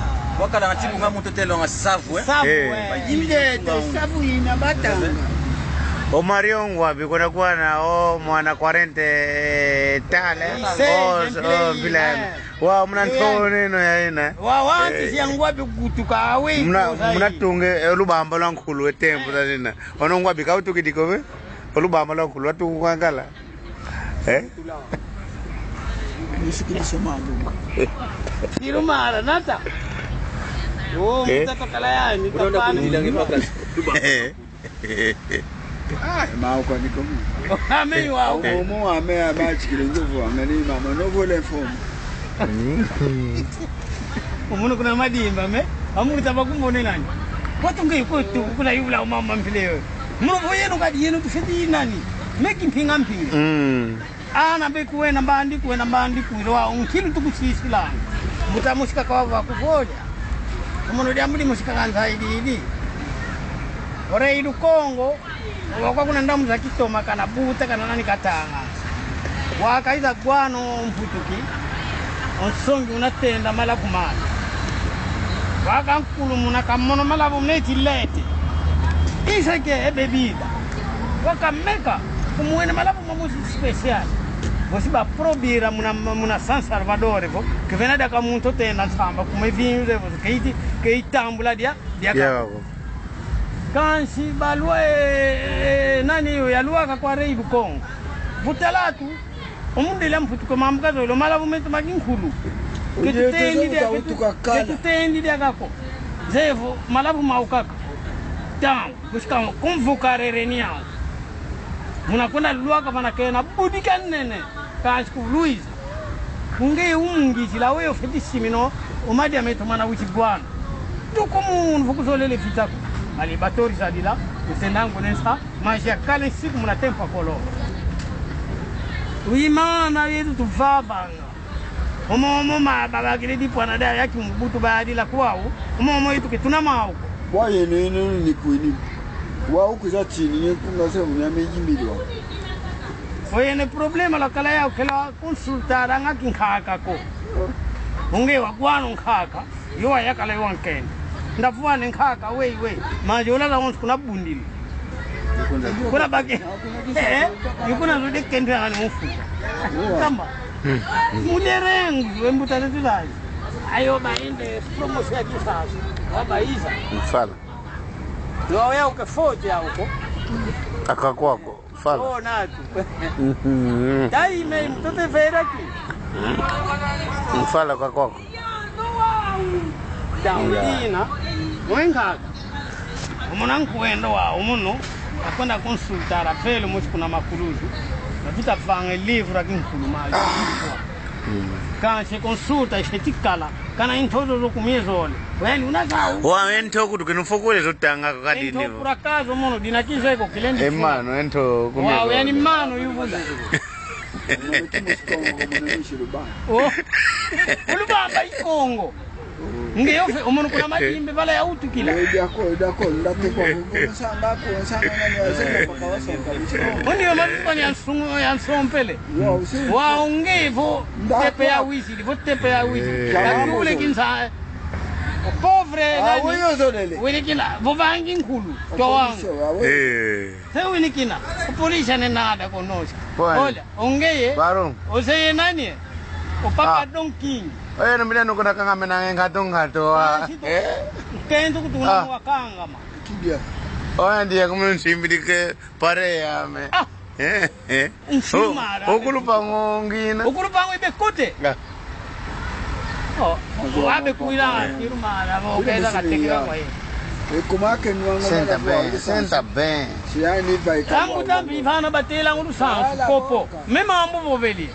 Wakala tibu nga muntu telo nga savu, eh? Savu, eh. Inde, te savu ina batanga. O Mario Ngwabi, kuna kwana, o mwana quarenta e tal, eh? O, o, vila. Wa, muna ntoneno ya ina. Wa, wa, eh, tisi ya Ngwabi kutuka, awe, muna, muna tunge, eh, lubamba lwa nkulu, e tempo, tazina. Ono Ngwabi kautukidi ko ve? O lubamba lwa nkulu, watuku kwangala. Eh? Nisikiliso mambu. Ilumala nata. Oh, eh? Mutata kala yani, tapana. Eh. Ah, ma kwa niko mu. Ame wa. Omo, ame, ame achikile njovu, ame ni mama, no vole form. Mm. Omono kuna madimba, me? Amuri taba kumbone nani? Watu nge kwetu, kuna yula mama mpile yo. Muno bo yeno kadi yeno tufeti nani? Meki mpinga mpinga. Mm. Ana be kuwena mbandi, kuwena mbandi, kuwena wa unkilu tukusisila. Mutamushika kwa wa kuvoja. Mono diambu dimosi kaka nzaidi idi. Ore idu Kongo, wakwa kuna ndamu za Kitoma kana Buta kana nani Katanga. Wakaiza gwano mputuki, o nsongi unatenda malavu mani. Waka nkulu muna kamono malavu muna eti lete. Isa ke e bebida. Waka meka, kumwene malavu mamosi special. Vosi ba probira muna, muna San Salvador, vo, ke vena diaka muntu tenda nsamba, kuma vinho, vo, keiti, keitambula dia, dia. Dia kako. Kansi balwa, eh, eh, nani yo, yalwaka kwa rei du Kongo. Vutala tu, o mundele mputu ko mambu kazolo, malavu meto ma kinkulu. Ketutendi dia, ketu-, ketutendi dia kako. Zevo, malavu mau kaka. Tam, busca convocar reunião. Muna kuna lwaka vana kena budika nene. Kansi ku Luiza. Unge umungizila weyo feti simino, o madia meto mana wisigwana. Tuku munu vo kuzolele fita ko. Ali batori zadila, usendangu nensa, maji ya kale nsiku muna tempa kolo. Wimana yetu tuvavanga. Omo, omo ma babakile dipwana da yaki mubutu badila kwau. Omo, omo yetu ketuna mau ko. Bwa yeno, yeno ni kwini. Wau kwiza tini, nye kunga se unyame yimbidwa. Oyene problema lwakala yau kela consultaranga kinkaka ko. Unge wagwano nkaka, yo wayakala yo wankenda. Ndavwane nkaka, wei, wei. Maji olala onsi kuna bundili. Kuna baki. Eh, yukuna zode kende ngani mufu. Kamba. Muderengu, wembuta zetu zazi. Ayo baende promotion ya kisasa. Wabaiza. Mfala. Yo ya uke forty ya uko. Aka kwako. Fala. Oh, natu. Mhm. Taime, mtote veraki. Mfala kwa kwako. Daulina. Mwenga. Omona nkwendo wa, omono. Akwenda consultar a pele mosi kuna makuluzu. Natuta vanga livro aki nkuluma. Mm. Kansi consulta, ise tikala. Kana into zozo kumie zole. Weni unazau. Wa ento kutu kinu fokole zotanga kwa dini. Ento por acaso mono dina kizeko kilendi. E mano, ento kumie zole. Wa weni mano yuvula. Oh. Ulubamba i Kongo. Nge yofe, omono kuna madimbe bala ya utukila. Eh, d'accord, d'accord, ndate kwa, nsanga ko, nsanga nani ya zeka paka wasonga. Oni yo mabipa ni ansungu, ansompele. Wa, usi. Wa unge vo, tepe ya wizili, vo tepe ya wizili. Eh. Kati ule kinsa, pauvre, ah, nani? Weyo zolele. Wele kila, vo vangi nkulu, towanga. Eh. Se wini kina, o polícia ne nada konosha. Ola, ongeye. Barão. Ozeye nani? O Papa Don King. Oye, no mira no kuna kanga mena nge ngato ngato wa. Eh? Kento kutuna wakanga ma. Kidia. Oye, ndiye kumu nsimbiri ke pare ya me. Ah. Eh, eh. Nsimara. O, okulupango ngina. Okulupango ibe kote. Ah. Oh, wabe kuila, kirumana, bo, keza katekela kwa ye. E kuma ke nwanga. Senta bem, senta bem. Siani vai. Tambu tambi vana batela ngulu sansu, kopo. Me mambu bobeli.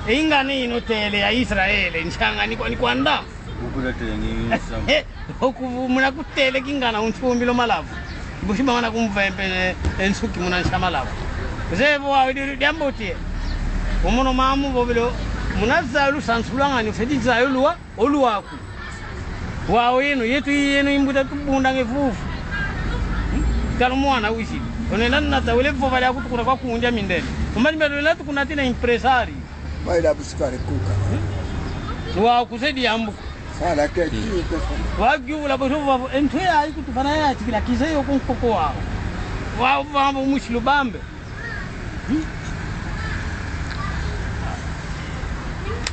Inga ni ino tele ya Israele, nshanga ni kwa, ni kwanda. Ukula tele ni sansu. Oku muna kutele kingana unsumbilo malavu. Busi bamana kumvempe ne, e nsuki muna nsa malavu. Zevo wa diambotie. Omono mamu bobilo. Muna zalu sansulanga ni feti zalu lwa, oluaku. Wa oyeno, yetu yeno imbuta tubunda nge vuvu. Kalo mwana wisi. Onena nata wele vova lya kutukuna kwa kunja mindele. Umani mbele natu kuna tina empresário. Baila busikare kuka. Wa kuzedi yambuko. Sala ke tiuka. Wa giula boso wa ento ya ikutufana ya tikila kize yo kunkoko wa. Wa vambo musilu bambe.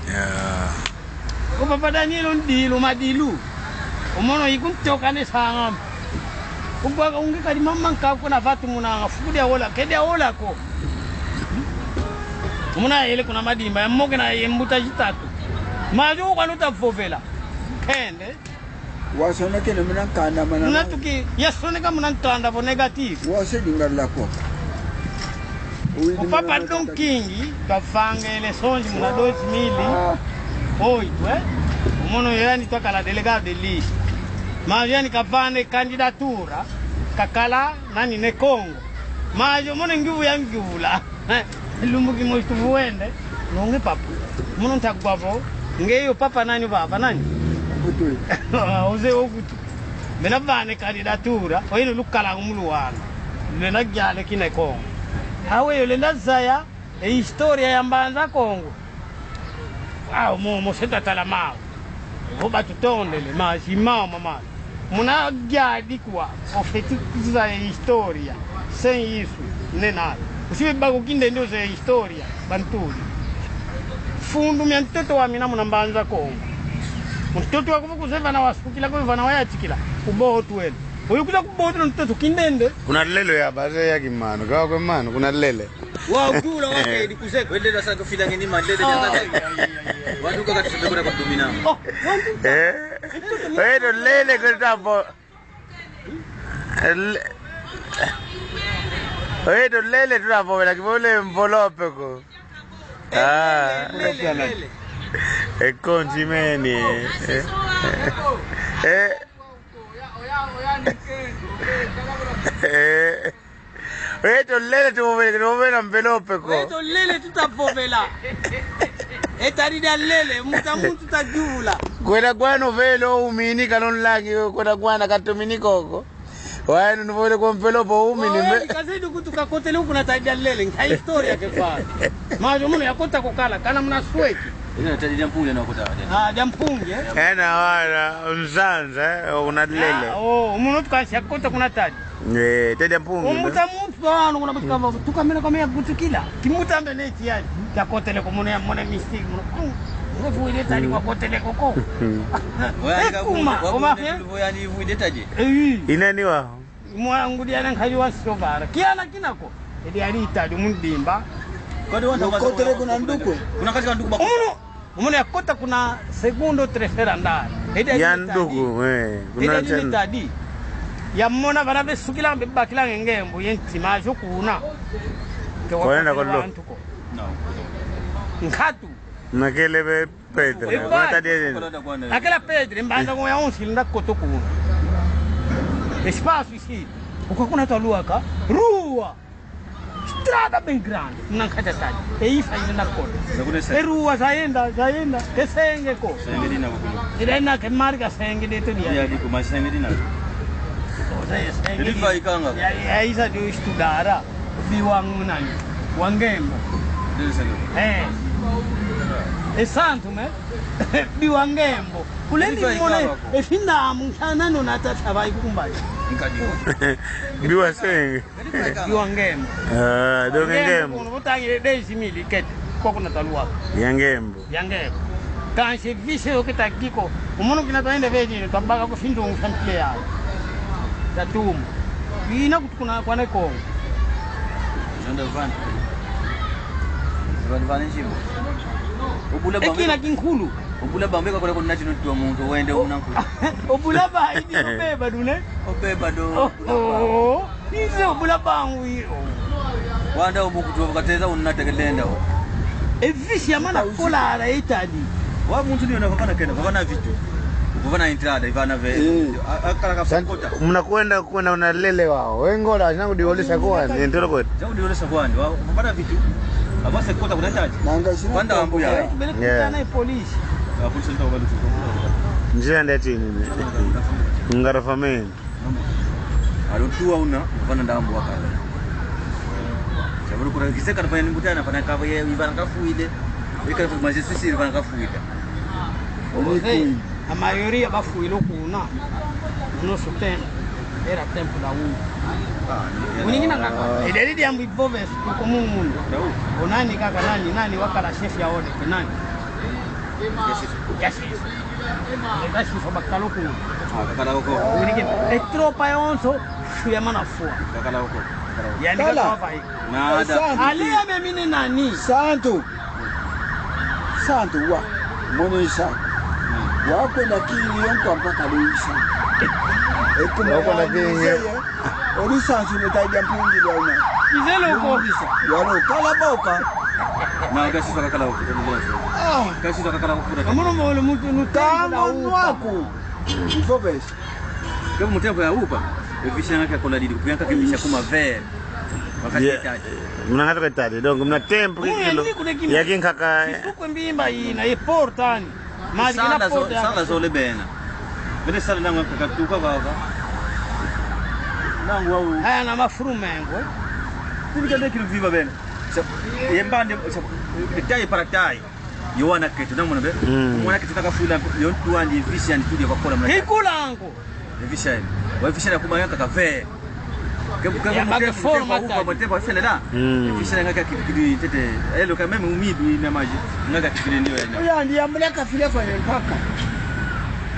Ya. Ko papa Daniel ndilu madilu. Omono ikuntoka ne sangam. Kubwa unge kadi mama nkaku na vatu muna nga fuku dia ola, ke dia ola ko. Muna yele kuna madimba, ya moke na ye mbuta zitatu. Mazu kwa nuta vovela. Kende. Wasonekene muna nkanda mana. Muna tuki, yasoneka muna nkanda vo négatif. Wase dinga la koka. O Papa Don King, twavanga eleições muna dois mil e oito, eh? Omono yani twakala delegado de lista. Mas yani kavana candidatura, kakala nani ne Kongo. Mas omono ngivu ya ngivu la. Eh, lumbu kimosi tuvuende, nonge papa. Mono ntagwa vo, nge yo papa nani, papa nani? Oze okutu. Mena vana candidatura, oyeno lukala mu Luanda. Lenda yale kina Kongo. Aweyi olenda zaya e história ya Mbanza Kongo. Awo momo se twatala mawu. Vo batutondele, mazi mawu mama. Muna yadi kwa, ofeti kuzaya história, sem isso, nem nada. Usibe bako kinde ndio zaya história, bantuli. Fundu mia ntoto wamina muna Mbanza Kongo. Ntoto wakuvo kuze vana wasukila, kuze vana wayatikila. Kuboho twele. Oyo kuza kuboho twele ntoto kindende. Kuna lele ya baze ya kimano, kawa kwe mano, kuna lele. Wa udula wa kedi kuzeko. Wende la sa kufila ngeni ma lele ya tata. Wantu kaka tusebe kuna kutumina. Oh, wantu. Eh. Wewe ndo lele kwa tapo. Le-, wewe ndo lele tunapovela kivole envelope ko. Ah. Lele, lele. E konti meni. Eh. Eh. Eh. Weto lele tuvovele, tuvovela envelope ko. Weto lele tutavovela. E tadi dia lele, muta muntu tajuvula. Kwenda kwano velo umini kalonlangi, kwenda kwana katumini koko. Wayeno nuvovele kwa envelope umini. Oye, me- kazidi kutu kakotele kuna tadi dia lele, nka história ke kwa. Majo muno yakota kukala, kana muna sweki. Ina tadi dia mpungi na kota. Ah, dia mpungi, eh? Ena wana, nzanza, eh, una lele. Ah, oh, muno tukansi yakota kuna tadi. Eh, tadi dia mpungi. Omuta muntu ano kuna butika babo, tukamena kama ya gutukila. Kimuta mbe neti yani, ya kotele ko mune, mune mystique, mune. Ngo vuile tadi kwa kotele koko. Ekuma, oma, eh? Vo yani vuile tadi. Eh. Inani wa? Mwangu diana nkaji wa siovara. Kiana kinako. Edi ali itadi mundimba. Kotele kuna nduku. Kuna kazi ka nduku bako. Omuno. Omuno yakota kuna segundo, terceiro andar. Edi ya nduku, eh. Edi ya tadi. Yamona vana besukila, bebakila ngembo, ye ntima zo kuna. Ke wakwenda kwa lo. Wantu ko. Nkatu. Nakele be pedre. Epa. Nakele pedre, Mbanza ngo ya onsi nda koto kuna. Espaço isi. Uka kuna taluaka. Rua. Estrada bem grande, na nkata tadi. E ifa ina na kono. E rua zaenda, zaenda, ke senge ko. Senge dina ko kuno. Ida ina ke marka senge de to dia. Ya, digo, mas senge dina. O sea, senge dina. Ele vai kanga. Ya, ya, isa de estudara. Biwa nani? Wa Ngembo. Dele senge. Eh. E santu me. Biwa Ngembo. Kule ni mone, e finda amu, sana no nata sabai kumbai. Nkadi. Biwa senge. Biwa Ngembo. Ah, donc Ngembo. Ngembo, kuno butangile dez mil kete, koko na taluaka. Ya Ngembo. Ya Ngembo. Kansi vise yo kita kiko, omono kina taende vedi, tabaka ku findu ngufantile ya. Tatumu. Ina kutukuna kwa ne Kongo. Zonda van. Van, van njimbo. Obula bambe. Ekina kinkulu. Obula bambe kakole kuna chino twa muntu wende una nkulu. Obula ba idi obeba dune. Obeba do. Oh, oh. Ize obula bangu iyo. Wanda obukutu kateza unatekelenda o. E visi ya mana kola ara itadi. Wa muntu ni ona vavana kena, vavana vitu. Vavana entrada, ivana ve. Eh. A, a, kala ka kota. Muna kwenda, kwenda una lele wao. Wengola, zangu diolesa kwani, entero kwenda. Zangu diolesa kwani, wa, vavana vitu. Avase kota kuna tadi. Nanga sina. Kwanda ambu ya. Tubele kutana e polisi. A, polisi ndio wabali. Njia ndio chini. Ngara fameni. Alo tuwa una, vana ndambu wakala. Chabulu kura kiseka na fanya nimbutana, fana kava ye, ivana kafuide. Ika fanya majestisi, ivana kafuide. Oze, a maioria bafuile kuna. No su tempo. Era tempo da U. Uningina kaka. Ederi diambu iboves, kuko mumunu. Onani kaka nani, nani wakala chef ya ode, nani? Yasisi. Yasisi. Yasisi bakala kuna. Ah, bakala kuna. Unike, e tropa yonso, suyamana fua. Bakala kuna. Bakala kuna. Yani kala. Kaka fai. Nada. Santu. Ali ya mimi ni nani? Santu. Santu wa. Mono isa. Hmm. Wa kwenda kili yonkwa mpaka luisa. Ekuma wa kwenda kili. Olusansu ne tadi ya Mpungi lwa una. Izelo ko. Yalo, kala boka. Na, kasi saka kala boka. Ah. Kasi saka kala boka. Amono mo le muntu nu tango nwaku. Vobes. Ke mu tempo ya upa. E visi yanga ke kola didi, kuyanga ke visi kuma ver. Wakati tadi. Muna ngatu ke tadi. Donc, muna tempo kilo. Ya kinkaka. Isuku mbimba ina, e portani. Maji sala zo-, sala zole bena. Bene sala nangu kakatuka baba. Nangu wau. Aya na mafuru mengo. Tibika de kilu viva bena. Sa, yembande, sa, tai para tai. Yo wana keto, na mwana be. Mm. Mwana keto taka fula, yo tuandi, visi andi tudi kwa kola mwana. Hikulango. Visi andi. Wa visi andi kuma yaka kafe. Ke, ke, ya, ke, bage ke, forma ke, tadi. Ke, ke, ke, fele la. Mm. Visi andi ngaka kidi, kidi, tete. Elo ka meme umidu ina maji. Ngaka kidi ndio ya. Ya, ndi ambule ka file kwa mpaka.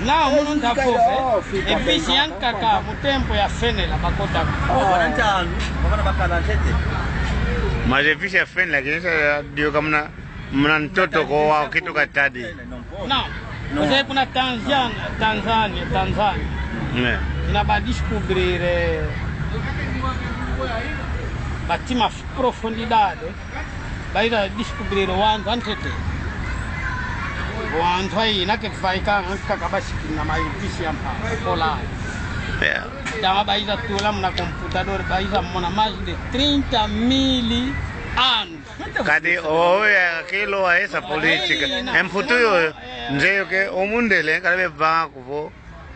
Na, munu nda kofe. E visi andi kaka, mu tempo ya fenela, bakota. Oh, wana ntanu, wana bakala ntete. Maji e visi ya fenela, kinisa dio kamuna. Muna ntoto ko wa kitu katadi. Não. Não. Você kuna Tanzânia, Tanzânia, Tanzânia. É. Ina ba descobrir, eh, ba tima profundidade. Ba ida descobrir wantu antete. Wantu aí, na que vai cá, anca acaba se na mais viciante, colar. É. Então, ba ida tula muna computador, ba ida mona mais de trinta mil anos. Kadi oya kilo wa esa política. Emputu yo, nze yo ke, o mundele, kala bevanga kuvo,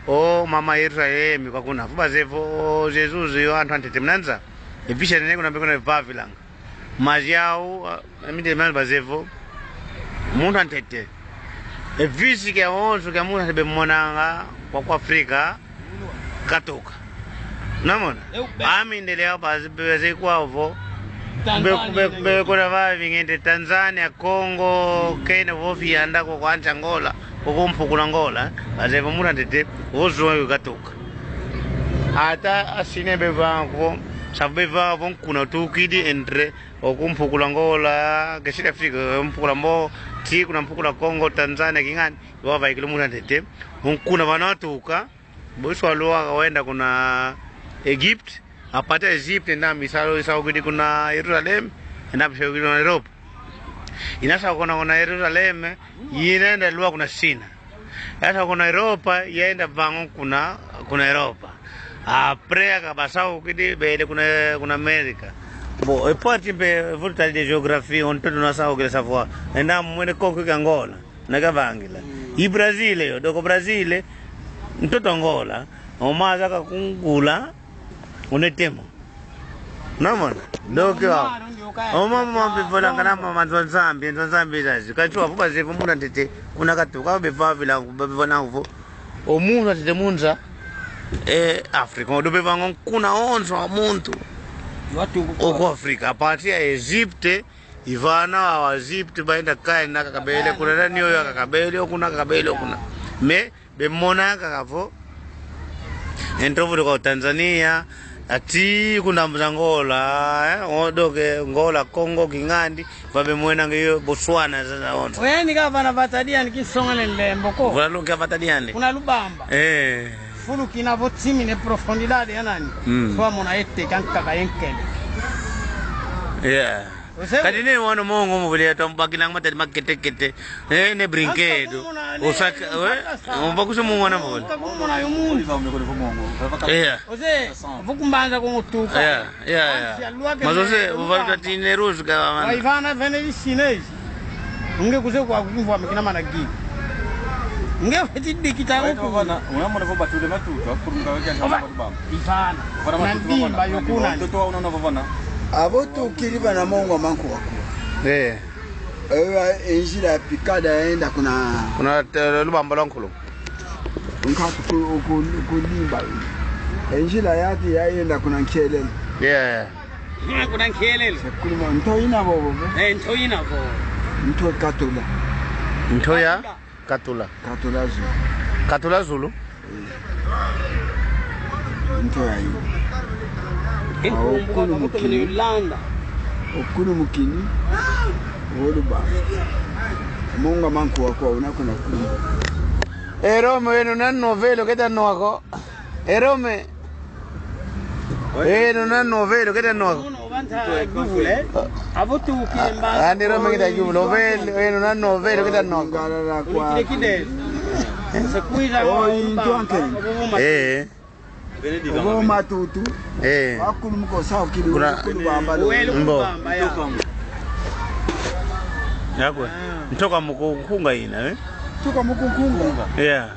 o mama Yerusalemi kwa kuna. Fu bazevo, o Jesus yo antu antete muna nza. E visi andi kuna be kuna vavilanga. Maji au, a, amide mwana bazevo, muntu antete. E visi kia onso kia muntu antete bemonanga kwa, kwa Afrika. Katuka. Namona? Ami ndele apa, baze kwavo. Be, be, be, kuna vavi ngente Tanzânia, Congo, Kenya, vo fianda kwa, kwa anti Angola, kwa, kwa mpukula Angola, baze vo muna ntete, vo zunga katuka. Ata asine bevanga vo, sa bevanga vo nkuna tukidi entre, o ku mpukula Angola, ke Sud Africa, mpukula mbo, ti kuna mpukula Congo, Tanzânia, kingani, vava ikilo muna ntete, nkuna vana tuka, Bosi wa lua wenda kuna Egypte, apata Egypte, enda misalo isao kidi kuna Yerusalem, enda misao kidi kuna Europa. Ina sao kuna, kuna Yerusalem, ina enda lua kuna China. Asa kuna Europa, ya enda vango kuna, kuna Europa. Après, aka basao kidi bele kuna, kuna Amerika. Bo, e parte mpe, vuta de géographie, onto tuna sao kidi savoir. Enda mwene konko kia Angola. Na kavangila. Mm. I Brazil yo, doko Brazil, ntoto Angola, o maza kakungula, unetemo. Namona? Doke wa. O mama mama bivola ngana mama nzo Nzambi, nzo Nzambi zazi. Kachua fu bazevo muna ntete, kuna katuka, bevavila, bevona uvo. O muna ntete munza, eh, Afrika, o do bevanga nkuna onso wa muntu. Watu o ku Afrika, a partir ya Egypte, Ivana wa Egypte baenda kaina kakabele, kuna nani oyo kakabele, okuna kakabele, okuna. Mais, bemona kaka vo. Ento vudu kwa Tanzania, ati kuna mbuza Angola, eh, odoke Angola, Congo, kingandi, va bemwena ngeyo Botswana, sasa onso. Oyeni ka vana vata diani kisonga ne lembo ko. Vula lunga vata diani. Kuna Lubamba. Eh. Fulu kina vo timi ne profundidade ya nani. Mm. Swa mona ete kankaka yenkele. Yeah. Kadi ne wano mongo muvili ya twambakilanga matadi maketekete. Eh, ne brinquedo. Osaka, we? Omba kusa mongo na muvili. Kakumona yo mundu. Eh. Ose, vukumbanza kumutuka. Eh, eh, eh. Mazoze, uvalika tine ruzu ka mama. Waivana vene isinezi. Nge kuze kwa kukumvwa mikina mana gi. Nge feti dikita. Waito uku. Vana, unamona vo batule matutu, akurumuka weke. Oba. Ivana. Vana matutu, nandimba vana. Yokuna. Ntoto wa unaona vana. Avo tukili vana mongo manku wako. Eh. Ewa, e nzila ya pikada yaenda kuna. Kuna, eh, Lubamba lwa Nkulu. Nkatu ku, ku, ku Limba. E nzila yati yaenda kuna Nkelele. Yeah. Kuna Nkelele. Kulima nto ina bobo. Eh, nto ina bobo. Nto Katula. Nto ya? Katula. Katula Zulu. Katula Zulu? Eh. Nto ya ina. Okunu mukini. Okunu mukini. Woluba. Mongo manku wako una kuna kunu. Erome wenu na novelo keta nwako. Erome. Eh, no na novelo, kete no. Ah, ah, ni Rome kita jubilo, novelo, eh, no na novelo, kete no. Eh. Ovo matutu. Eh. Akulu muko sao kili. Kuna. Akulu bamba lo. Mbo. Yakwe. Ntoka muko kunga ina, eh? Tuka mukunkunga. Yeah.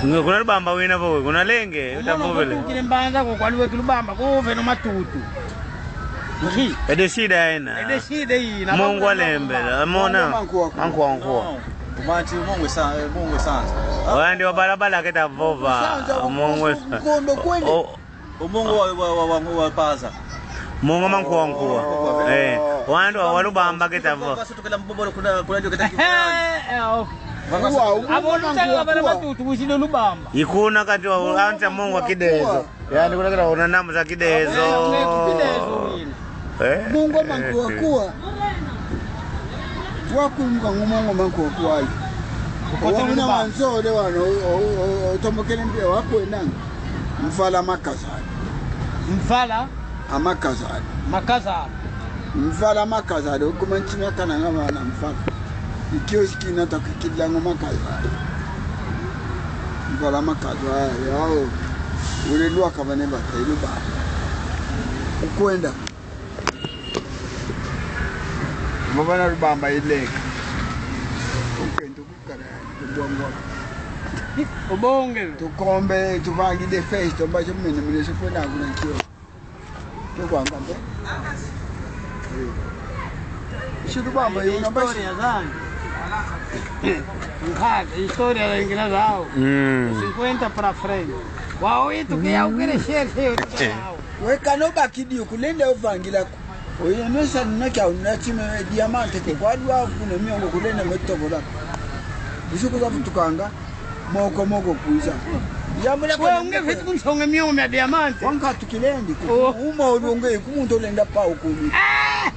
Nge kuna Lubamba wina vo, kuna Lenge, utavovele. Tukile Mbanza ko kwa luwe ki Lubamba, ko veno matutu. Nki? Ede shida ina. Ede shida ina. Mungu alembela, amona. Mankuwa, mankuwa. Mankuwa, mankuwa. No. Kumanti Mungu sa-, Mungu sanza. Wandi wa balabala keta vova. Sanza, Mungu sa-, kondo kwende. O, Umongo wa, wa, wa, wa, wa paza. Mongo mankuwa nkuwa. Oh. Eh, wandu wa, wa Lubamba keta vo. Kwa sutu kela mbobolo kuna, kuna ndio keta ki-. Eh, eh, oh. Abo lutali wa bana batutu kusile Lubamba. Ikuna kati wa ancha mongo wa Kidezo. Yani kuna kata una namu za Kidezo. Kidezo wina. Eh? Mongo mankuwa kuwa. Wakunga ngumongo mankuwa kuwa. Wamina wanzole wano, o, o, o, otomokele mbia wakwenanga. Mfala makazana. Mfala? Amakazana. Makazana. Mfala makazana. Ukuma nchima kananga wana mfala. Ikioski na takikila ngo makazana. Mfala makazana. Yao. Ule lwa kabane bata ilu ba. Ukwenda. Mabana Lubamba ileka. Ukwenda. Kara, tubongo. Obonge. Tukombe, tuvangile festo, mbacho mene, mene, sifuna kuna kio. Tukwanga mbe. Shitu bamba, yuna mbacho. Historia zangu. Nkaka, historia za ingina zao. Mm. Cinquenta pra frente. Wao itu kia ukere share, share, share. Weka no bakidi, ukulenda uvangila. Oye, no sa nuna kia una chime diamante ke kwa dua kuna miongo kulenda metobola. Busuku za futukanga, moko moko kwiza. Ya mula kwa. Wewe unge fiti kunsonga miongo mia diamante. Wanka tukilendi, ku-. Oh. Uma ulunge, kumuntu olenda pa ukumi. Ah!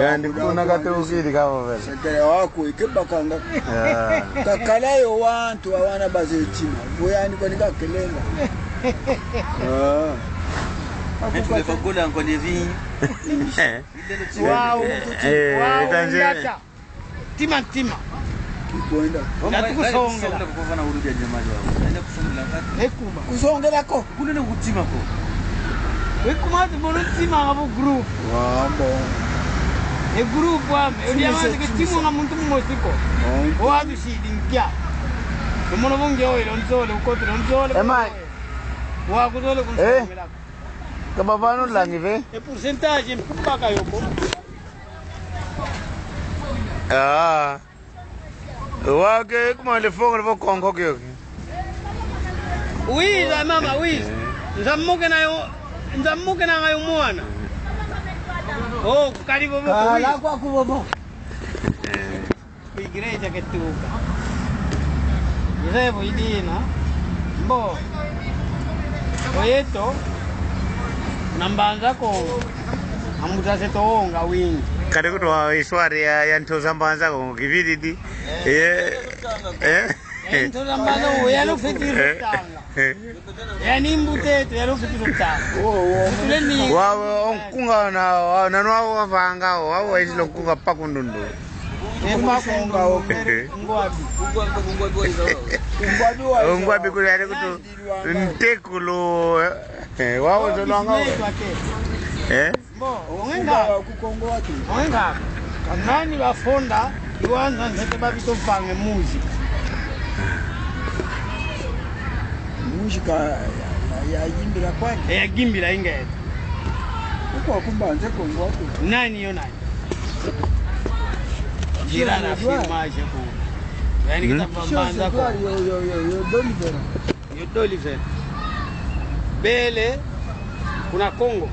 Yandi kuna kate ukili kama vele. Sekele wako, ikebakanga. Ah. Kakala yo wantu, awana baze chima. Boyani kwa nika kelenga. Ah. Etu le pagola nkwa nevi. Eh. Wow, eh, wow, etanze. Ngata. Tima, tima. Kikwenda. Ngati kusongela. Kusongela kukova na urudi ya jamali wao. Enda kusongela ngati. Ekuma. Kusongela ko. Kulele kutima ko. Ekuma ati mono tima ngabo group. Wambo. E group wame. Odi amante ke timu nga muntu mmosi ko. Watu shidi nkia. Mono bonge oyo, lonzole, ukote, lonzole. Emai. Wa kuzole kunsongela. Kaba vano langi ve. E porcentagem mpaka yoko. Ah. Wake kuma le fongo le Kongo kio. Wiza mama, wiza. Nzamuke na yo, nzamuke na ngayo mwana. Oh, kukali bobo. Kala kwa kubobo. Ku igreja ketuka. Izevo idina. Mbo. Oyeto. Na Mbanza Kongo. Ambuta seto onga wingi. Kade kutu wa histoire ya, ya nto za Mbanza Kongo kivididi. Eh. Eh? Eh, nto za Mbanza Kongo, yalo fiti. Eh. Tanga. Eh. Yani mbutetu, yalo fiti tanga. Wawe, onkunga na, wa, nanu wawe wavanga, wawe waisilo nkunga pa kundundu. Ungwabi. Ungwabi kuli yale kutu ntekulu, eh, wao zolwanga. Eh? Mbo, ongenga. Ongenga. Kanani bafonda, iwanza ntete babito mpange muzi. Muzi ka ya, ya, ya yimbila kwani? Ya yimbila inga yetu. Uko akumba nze Kongo watu. Nani yo nani? Jira na firmage ko. Yani kita Mbanza ko. Yo, yo, yo, yo, Don Vera. Yo Don Vera. Bele, kuna Kongo.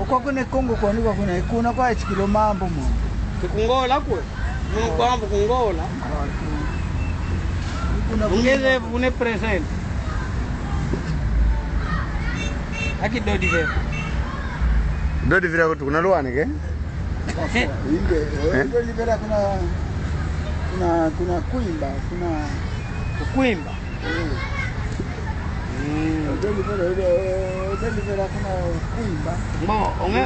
Oko kune Kongo kwani kwa kuna, kuna kwa etikilo mambo mo. Kikungola kwe. Muno kwambu kungola. Ungeze vune present. Aki Don Vera. Don Vera kutu kuna Luani ke? Inge, eh, Don Vera kuna, kuna, kuna Kwimba, kuna Kwimba. Eh. Mm. Don Vera, eh, Don Vera kuna Kwimba. Mbo, onge,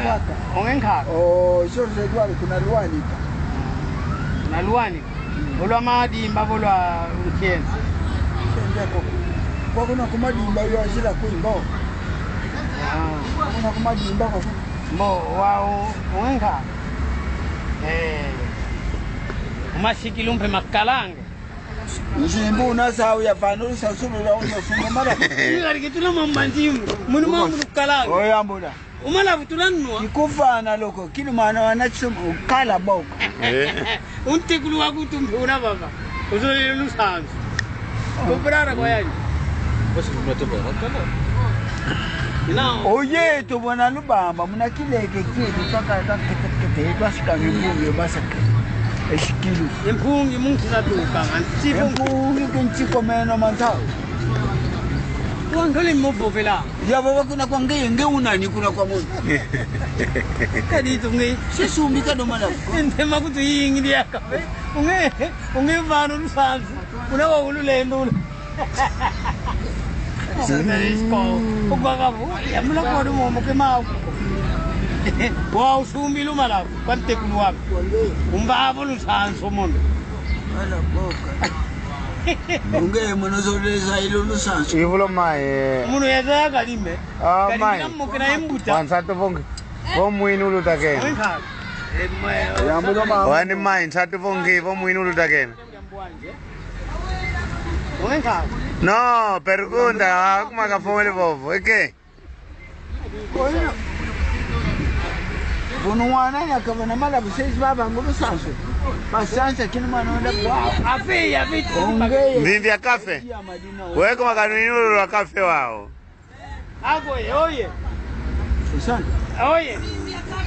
onge nkaka. O, George Edward kuna Luanika. Kuna Luanika. Olwa Madimba, olwa Nkienzi. Nkienzi ko. Kwa kuna ku Madimba yo azila Kwimba. Ah. Kuna ku Madimba kwa kuna. Mbo, wao, wenga. Eh. Masikilu mpe makalanga. Nzimbu una zau ya vanu sa sulu la uno sulu mala. Ni kali kitula mamba nzimbu. Munu mwa munu kalanga. Oyambula. Umala butula nwa. Ikuvana loko, kinu mana wana chisoma ukala boka. Eh. Untekulu wakutu mpe una baba. Uzolele lusansu. Kubrara kwa yani. Basi kuna tebo na kala. Nao. Oye, tubona lubamba, muna kileke kietu, twaka, twaka, kete, kete, twasika mibungu, basaka. Eshikilu. Empungi munki za tuka, anti empungi kunchiko meno mantao. Wangale mobovela. Ya baba kuna kwa nge, nge unani kuna kwa mono. Kadi tu nge. Sesumbi kadomana. Ente makutu yingi diaka. Unge, unge vanu lusansu. Una wa ululendo una. Sandalisco. Ukwakabu. Ya mula kwa dumo moke mau. Wa usumbi lumala. Kwa ntekulu wako. Umbabo lusansu mono. Ala boka. Unge muno zoleza ilo lusansu. Ivulo mai. Muno ya zaya kalime. Ah, mai. Kalimina mokena embuta. Wansa tuvongi. Vo mwini ulutakena. Wani mai, nsa tuvongi, vo mwini ulutakena. No, pergunta, ah, kuma kafomele vovo, eke? Vunu wana yakavana mala busezi baba ngulu sanso. Pasansa kinu mwana wenda bwa. Afe, afe. Onge. Mvimvi ya kafe. Weko makanwini ulu lwa kafe wao. Ago, oye. Usani. Oye.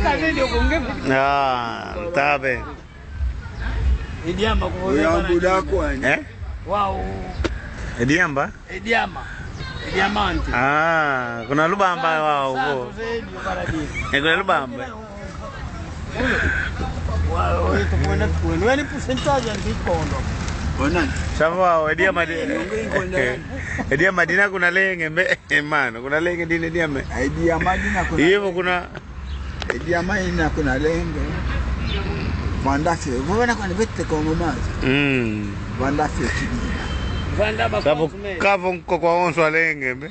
Kaze ndio konge. Ah, tabe. Ediamba kwa. Uyambu da kwani. Eh? Wao. Ediamba? Ediama. Ediamante. Ah, kuna lubamba wao. Santo Zedi, paradise. Eh, kuna lubamba. Wao, oye, tukwenda, tukwenda. Wani percentage ya ndikondo. Onani. Sava wao, ediama di-, ediama dina kuna lenge, mbe, eh, mano, kuna lenge dine ediama. Ediama dina kuna. Ivo kuna. Ediama ina kuna lenge. Vanda fe, vana kwa nibete kwa mamazi. Mm. Vanda fe kidina. Vanda ba. Savo kwa kavo nko kwa onso alenge, mbe.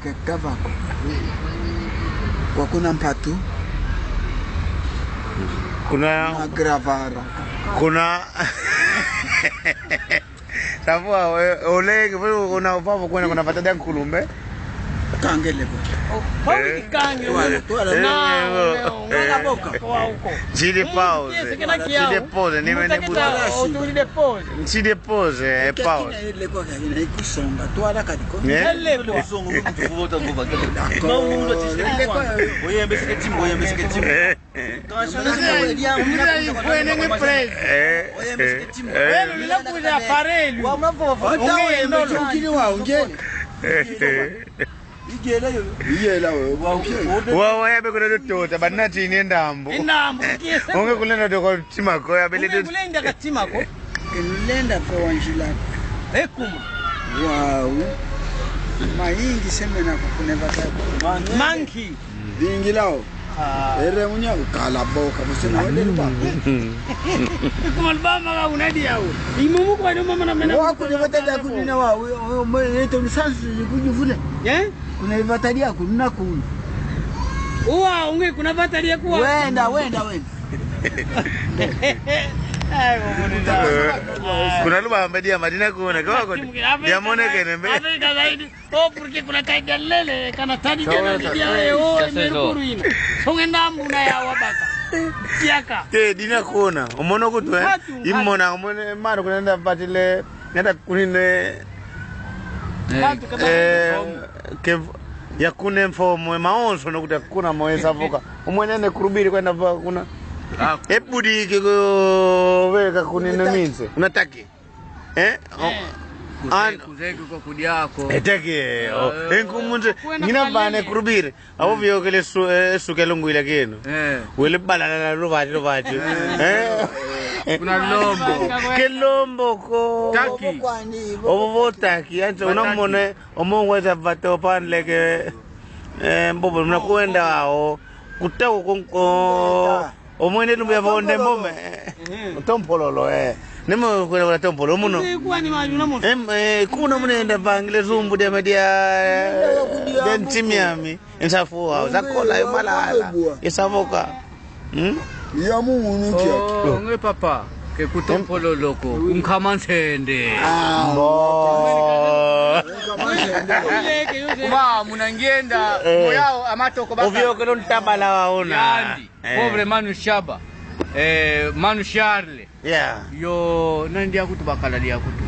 Ke kava kwa. Kwa kuna mpatu. Kuna. Kuna gravara. Kuna. Savo, eh, olenge, vwe una vavo kwenda kuna vata dia nkulumbe. Kangele kwa. Oh, eh. Kangele. Twala, twala. Eh, na, eh, eh, eh. Boka. Kwa uko. Ntsidi pause. Ntsidi pause, ni mene buta. Ntsidi pause, eh, pause. Kina ile kwa kina ikusonga. Twala kadiko. Eh? Ele kwa. Songo, mtu vota, vota. D'accord. Oyembe siketimu, oyembe siketimu. Eh. Wao wayabe kuna lutota, banati ni ndambu. Ndambu, kiesa. Onge kulenda toko timako, ya bele. Onge kulenda katimako. Kulenda kwa wanjila. Ekuma. Wao. Mayingi semena kwa kunevata. Manki. Bingilao. Ah. Ere munya ukala boka, musina wende lubamba. Kuma lubamba ka unadi yao. Imumu kwa ndio mama na mena. Wa kule vata dia kunina wa, we, we, we, yeto ni sansu kujuvule. Eh? Kuna vata dia kunina kuna. Uwa, unge kuna vata dia kuwa. Wenda, wenda, wenda. Ai, mama. Kuna lubamba dia madina kuna, kwa kwa. Dia mone kene mbe. Afrika zaidi. Oh, porque kuna taiga lele, kana tadi kana dia, eh, oh, merukuru ina. Songe ndambu na ya wabaka. Tiaka. Te, dina kuna. Omono kutu, eh? Imona, omone, mano kuna nda patile, nda kunine. Eh, ke, ya kune mfomo, maonso no kuta kuna moesa voka. Omwene ne kurubiri kwenda voka kuna. Ah. Ebudi ke ko, veka kunine minse. Unataki. Eh? Oh. Eh. An- kuzeki, kuzeki kwa kudiako. Eteke, oh. Eh. Enkumunze, ngina vane kurubire. Avo vyokele su-, eh, suke lungwila keno. Eh. Wele balala luvati, luvati. Eh. Eh? Kuna lombo. Ke lombo ko. Taki. Ovo vo taki. Anse unamone, omongo eza vato panleke. Eh, mbobo, mna kwenda ao. Kutako konko. Omwene lumbu ya vonde mbome. Tompololo, eh. Nemo kwela kwa tompolo muno. Em, eh, kuna munenda vangile zumbu dia media, eh, dia ntimiami. Nsafu wa, zakola, yo malala. Isavoka. Hmm? Ya munu kiaki. Oh, nge papa. Kutompololoko, kunkama nsende. Mbo. Kuma muna ngienda, eh, moyao amatoko baka. Oviokele o ntabala waona. Yandi, eh, pauvre Manu Shaba. Eh, Manu Charles. Yeah. Yo, nandi akutu bakala dia kutu.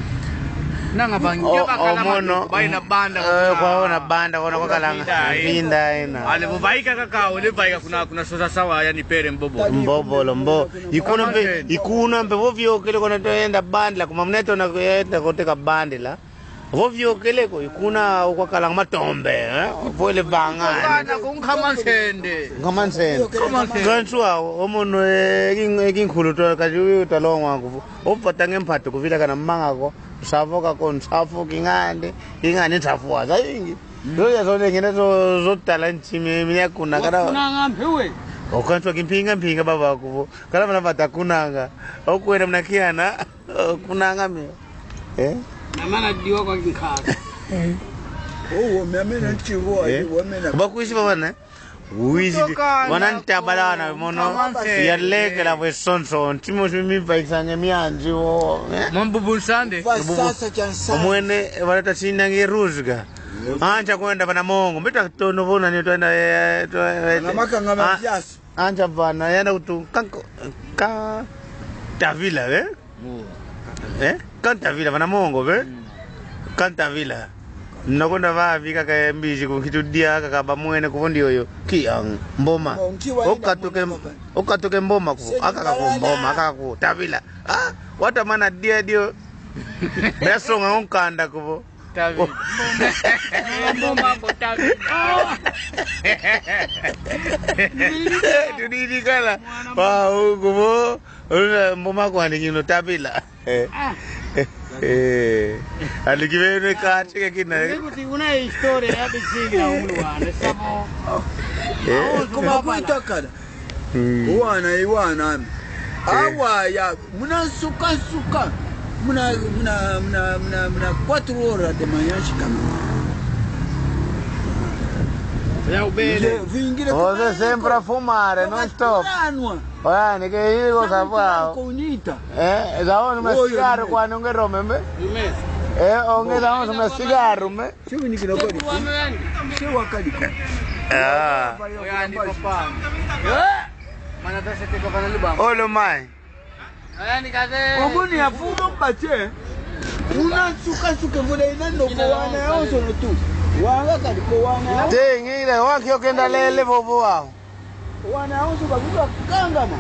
Nanga bangi, o, bakala o mono, matu, baina banda, eh, kuna, kwaona banda, kwaona kwakalanga. Pinda ina. Pinda ina. Ale, bo baika kaka, ole baika kuna, kuna sosa sawa, yani pere mbobolo. Mbobolo, mbo. Ikuna mpe, ikuna mpe, voviokele kuna toenda bandila, kuma muna tona kuenda koteka bandila. Voviokele ko, ikuna ukwakalanga matombe, eh? Vole vanga. Bana kunkama nsende. Nkama nsende. Nkama nsende. Kansu wao, o mono, eh, kin-, eh, kinkulu to, kati uyu talonga kuvo. Ovatange mpatu kuvila kana manga ko, nsavo kako, nsavo king'ande, king'ande nsavo waza ingi. Mm. Zo ya zo nengene zo, zo tala nchi mi, mi ya kuna kana. Wakunanga mpe we. O kansu wa kimpinga mpinga baba kuvo. Kana mana vata kunanga. Okwenda muna kiana. Kunanga mio. Eh? Na mana diwa kwa kinkaka. Oh, wamena nchivo, eh? Wamena. Bakuisi baba ne? Uisi bi-, kutoka wana na ntabala wana mono. Kamanse. Yalekela vwe sonso. Ntimo simi pa isange mianzi wo. Eh? Mambubu nsande. Bubu. Sasa cha nsande. Omwene, wana tasinange ruzga. Ancha kwenda vana mongo. Mbita tono vona ni twenda, eh, twe-, eh, na makanga, ah, maviasi. Ancha vana, yenda kutu, kanko, ka, tavila, eh? Mm. Eh? Kantavila, vana mongo, ve? Mm. Kantavila. Nakonda vavi kaka mbizi kunkitu dia, kaka bamwene kuvondi oyo. Kiang, mboma. Okatuke, okatuke mboma kuvo. Akaka ku mboma, akaka ku tavila. Ah, wata mana dia dio. Besonga onkanda kuvo. Tavi. Mboma ko tavi. Tudidi kala. Wa, ukubo. Una mboma kwani kino tabila. Eh. Ah. Eh. Alikibene kati ke kina. Kuti una historia ya bisingi na ulu wane, sabo. Eh. Kuma kuitakala. Mm. Wana, iwana. Eh. Awa ya, muna nsuka nsuka. Muna, muna, muna, muna, muna quatro horas de manhã, chikama. Ya ubele. Vingile. Você sempre a fumar, não stop. Oya, ni ke higo sabu. Kunita. Eh, za onse ma cigarro kwani unge rome mbe? Eh, unge za onse ma cigarro mbe? Siwi ni kina kodi. Siwa kadi ko. Ah. Oyani papa. Eh? Mana tase te ko kana lubam. Olo mai. Oyani kaze. Omoni ya fudo mbate. Una nsuka nsuka vula ina noko wana yonso no tu. Wanga kadi ko wana yonso. Te ngile waki okenda lele vovo wao. Wana yonso bakutu kangama.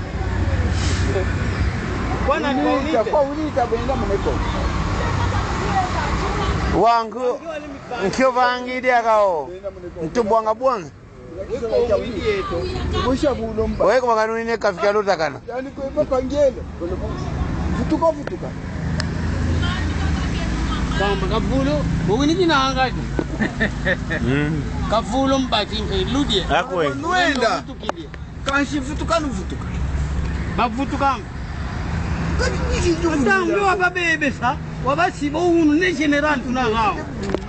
Bwana, unita, kwa unita, benda mune ko. Wangu, nkyo vangi dia kao. Ntu bwanga bwanga. Busha bulo mba. Oye, kwa kanu ine kafika lutakana. Yani kwa papa ngele. Vutuka, vutuka. Kamba kavulo, mungini kina angati. Mm. Kavulo mbati mpe, ludie. Akwe. Nwenda. Vutukidie. Kansi vutuka, nuvutuka. Bavutuka. Kadi niki ndio. Ntangu wababebesa, wabasiba unu ne general tuna ngao.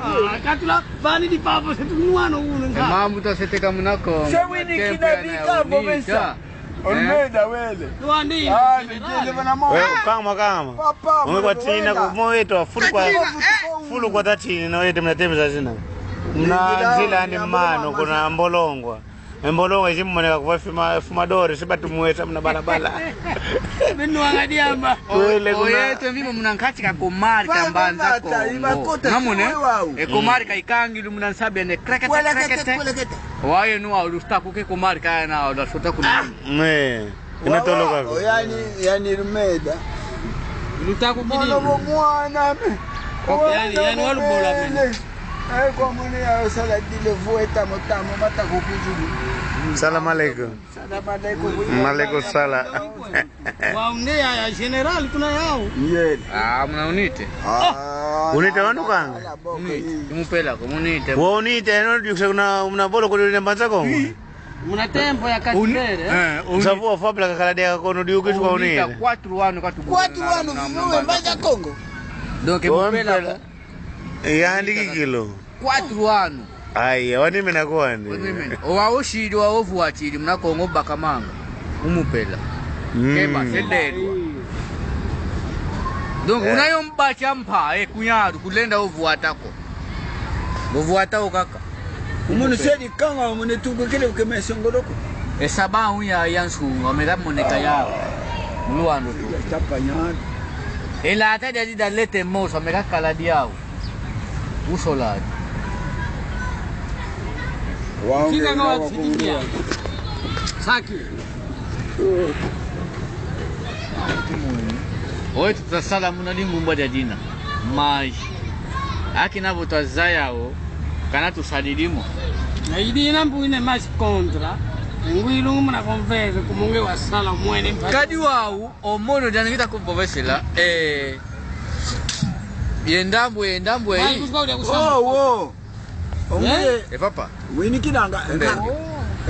Ah, katula, vani di papa, se tunwano unu nga. Mambu ta seteka munako. Se wini kina bika, bobesa. Olmeida wele. Luandi. Ah, nijele bana mo. Wewe, kama, kama. Papa, mwe kwa tina, kwa mwe to, fulu kwa, fulu kwa tatini, no, ete mna teme za zina. Mna nzila ni mano, kuna mbolongwa. Mbolongwa, isi mmoneka kuva fuma, fumadori, si batumwesa mna balabala. Binu wanga diamba. Wele kuna. Oye, twembi muna nkati ka komari ka Mbanza Kongo. Namone, e komari ka ikangi lu muna nsabi ene krekete, krekete. Waye nuwa, lustaku ke komari ka na, ula sota kuna. Ah, me. Ina toloka ko. Oyani, yani lumeda. Lutaku kidi. Mwana bo mwana me. Yani, yani walubola me. Ai, kwa mune ya sala dile vueta motamo mata kukuzulu. Salam alaikum. Salam alaikum. Malaikum salam. Wa unde ya, ya general tuna yao. Yele. Ah, muna unite. Ah. Unite wanu kanga. Unite. Imupela ko unite. Wa unite, no, diukse kuna, muna bolo kuli ne Mbanza Kongo. Muna tempo ya katibere. Eh, uni- Savu wa fabla kakala dia kono diukisi kwa unite. Quatro anos katu. Quatro anos, vive Mbanza Kongo. Donc, mupela ko. Yandi kikilo. Quatro anos. Ai, wani mena kwani. Wani mena. Owa oshidi wa ovu watidi muna Kongo bakamanga. Umupela. Mm. Keba, sededwa. Donc, eh, unayo mbatia mpa, eh, kunyaru, kulenda ovwata ko. Ovwata o kaka. Umunu sedi kanga, umunu tukukile ukeme songoloko. E saba unya ya nsunga, omeka moneka yao. Muluando tu. Ya tapa nyana. E lata dia dida lete moso, omeka kala diao. Usoladi. Singa nga wa tsikidia. Saki. Oye, tutasala muna lingumba dia dina. Mas, akina vo twazaya o, kana tusadidi mo. Na idina mbu ine mas contra, ngwilu ngu muna converse, kumunge wasala mwene mpasi. Kadi wau, omono diana ngita kuvovesela, eh, ye ndambu, ye ndambu, eh. Mas, kusuka udia kusamba. Oh, oh. Onge. Eh? E papa. Wini kinanga. Mbe.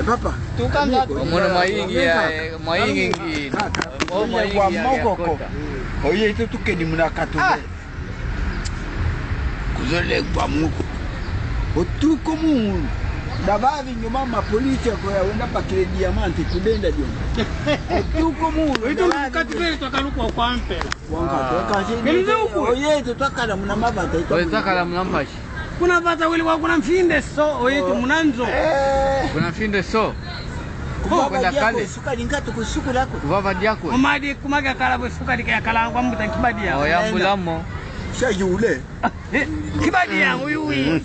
E papa. Tukanga. Omono mayingi ya, eh, mayingi ngi. Kaka. O mayingi ya, ya mokoko. Oye, itu tukedi muna katu. Ah. Kuzole kwa muko. Otuko mu. Davavi nyuma ma polisi ko ya wenda bakile diamante kudenda dio. Otuko mu. Itu davavi kati vele twakaluka kwa mpela. Wanka, ah, twakasi. Kele uko. Oye, itu twakala muna mavata, itu. Oye, twakala muna mpasi. Kuna vata wili wa kuna mfinde so, oyetu muna nzo. Eh. Kuna mfinde so. Kuvava diako, kwenda kale. Sukali nkatu kusukula ko. Kuvava diako. Omadi kumaka kala bo sukali kaya kala kwa mbuta Kibadia. Oh, yambula mo. Sa yule. Kibadia, uyu, uyu.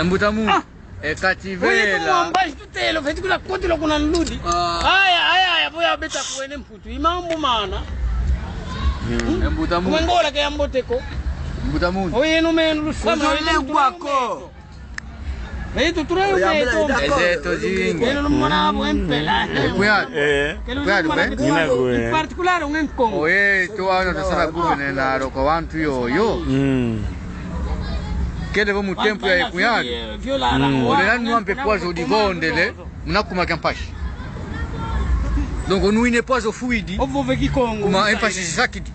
Mbuta mu. Ah. E kati vela. Oyetu mwamba, si tutelo, feti kuna kotilo kuna nludi. Ah. Aya, aya, aya, boya beta kuwene mputu. Imambu mana. Mm. E mbuta mu. Kumengola ke yambote ko. Mbuta mu. Oye no menu lusama. Kuzole kwako. Eto tura yo meto. Eze to zingi. Kelo lumona abo mpela. E kuyatu. Eh. Kelo lumona abo mpela. Nina kwe. En particular un Kongo. Oye, to ano tasala guvene na roko wantu yo, yo. Mm. Kele vo mu tempo ya e kuyatu. Mm. Ole nani wampe poison odi vondele. Muna kuma kia mpasi. Donc, onuine poison fluide. Ovo ve Kikongo. Kuma e mpasi sisakidi.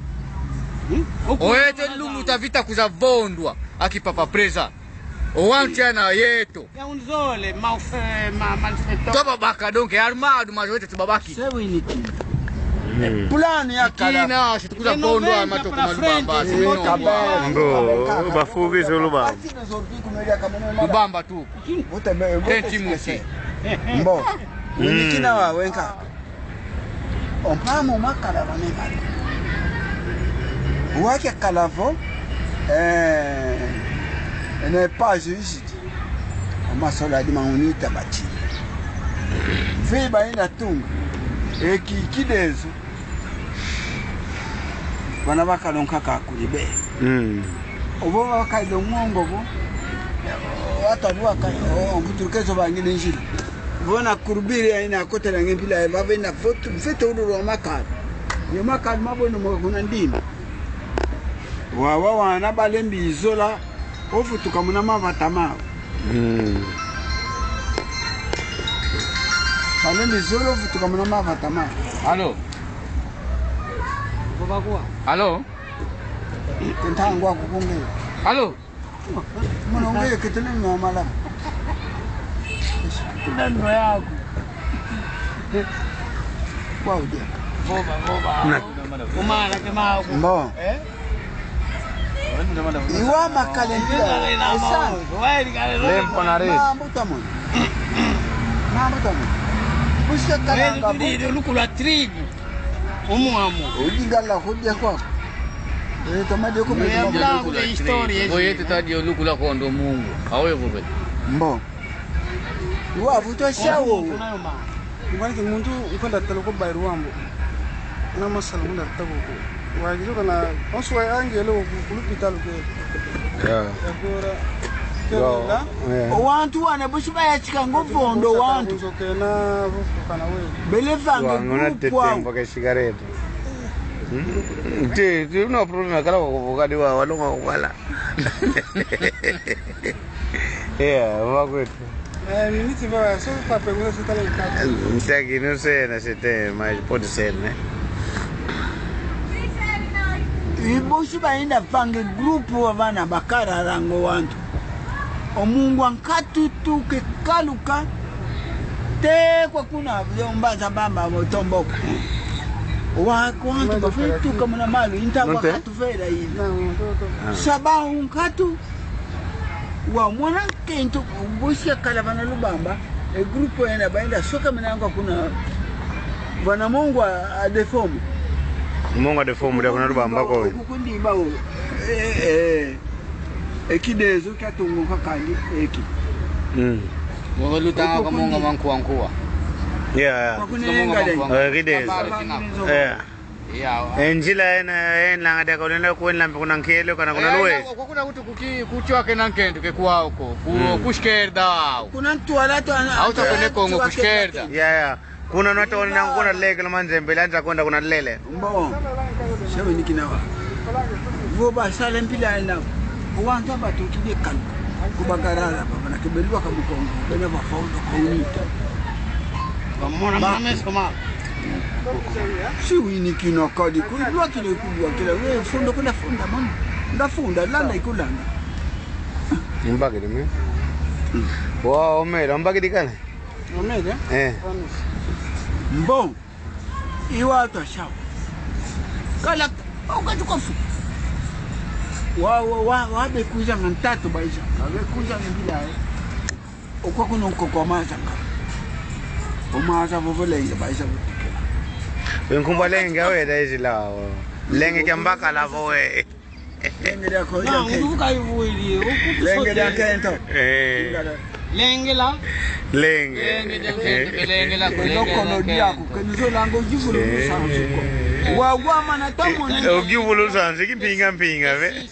Hmm? Oyetu lumbu ta vita kuza vondwa. Aki papa preza. Owantu yana yeto. Ya unzole, ma, eh, ma, malfaiteur. Tubabaka, donc, armado, mas oyetu tubabaki. Sebu iniki. Hmm. Plano ya kala. Ikina, si tukuza kondo, armado, kuma Lubamba, si meno. Mbo, bafuki zo Lubamba. Lubamba tu. Teti musi. Mbo. Hmm. Iniki na wa wenka. Omama omakala bamekala. Wake kala vo, eh, ene page isidi. Omasola di maunita bati. Veba ina tunga. Eki kidezo. Bana bakala nkaka kuli be. Mm. Ovo bakaida o ngongo vo. Wata vo waka, o, mbuturukila zo bangine nzila. Vo na kurubiri ya ina kotela nge mpila ya vave na votu, mfete ululu wa makala. Ye makala mabweno mwa kuna ndima. Wawa wana balembi izola, ovutuka muna mavata mawo. Mm. Balembi izola, ovutuka muna mavata mawo. Allô? Allô? Ntangu aku kunge. Allô? Mwana unge ketele ni mama la. Nando yako. Kwa udia. Boba, boba. Na. Umana ke mako. Mbo. Eh? Iwa makale mpila. Esa. Lempo na re. Mambu tamwe. Mambu tamwe. Kusika kalanga. Wewe ndio lukula tribu. Omu amo. Odi ngala kodia kwako. Eh, tamade ko. Mwe ya mla kule histori yesu. Mwe yetu tadi olukula kondo mungu. Awe vove. Mbo. Wa vuto shawo. Ngwanike muntu nkwenda tala ko Bairwambo. Na masala munda tabo ko. Wa gizo kana onsu wa angelo ku, ku lupitalu ke. Yeah. Agora. Yo. Kela. Yeah. Owantu wana busi bayachika ngo vondo wantu. Belevanga. Wangona group tete wao. Mpaka sigareta. Hmm? Ti, ti una problema kala kwa kuvuka di wa, walonga kukwala. Yeah, wakwetu. Eh, miniti ba, so pa pergunta se tala ikaka. Ntaki, não sei, não sei, tem, mas pode ser, né? Ibosi baenda vanga group wa bana bakararanga wantu. Omungu ankatutu kekaluka. Te kwa kuna, yo mbaza bamba botomboka. Wa kwantu bafetuka muna malu, inta wa katu fera ina. Ah. Saba unkatu, wa mwana nkento, bosi akala vana Lubamba, e grupo ena baenda soka minanga kuna, vana mongo a, a defomu. Mongo a defomu, dia kuna Lubamba ko. Kukundi bao, eh, eh. E kidezo kia tungu kakandi eki. Mm. Waluta kwa mongo mankuwa nkuwa. Yeah, yeah. Kwa kunenga de. Eh, kidezo. Yeah. Yeah. E nzila ena, ena ngadi kwa nenda kwenda kuna nkele, kana kuna luwe. Kwa kuna kutu kuki, kuchwa kena nkento ke kwao ko. Ku, ku esquerda. Kuna ntwala tu ana. Au ta kone Kongo ku esquerda. Yeah, yeah. Kuna nata ona kuna leke lo manzembele, anza kwenda kuna lele. Mbo. Sewe ni kinawa. Vo basala mpila ena. Wantu abatukidi kanu. Kubagarara, baba na kebelwa ka Mukongo. Bena ba faundo ka unita. Bamona ba- mama soma. Si wini kina kadi. Kulwa kile kulwa kile. We funda kuna funda, mwana. Nda funda, landa ikulanda. Mbakidi me. Wa, omera, mbakidi kale. Omega? Eh. Mbo. Iwa twashao. Kala, okatukofu. Wa, wa, wa, wa, bekuza nga ntatu baiza. Bekuza nga bila, eh. Okwa kuno nkoko maza nga. Omaza vovo lenge baiza butikela. Nkumbu lenge awe da izila, o. Lenge kia mbakala vo, eh. Lenge dia ko, dia nkento. Lenge dia nkento. Eh. Lenge la. Lenge. Lenge dia nkento, eh. Lenge la, lenge la. Lokono diaku, ke nizo lango jivulu lusansu ko. Wagwa mana tamone. Eh, ojivulu lusansu, kimpinga mpinga, ve.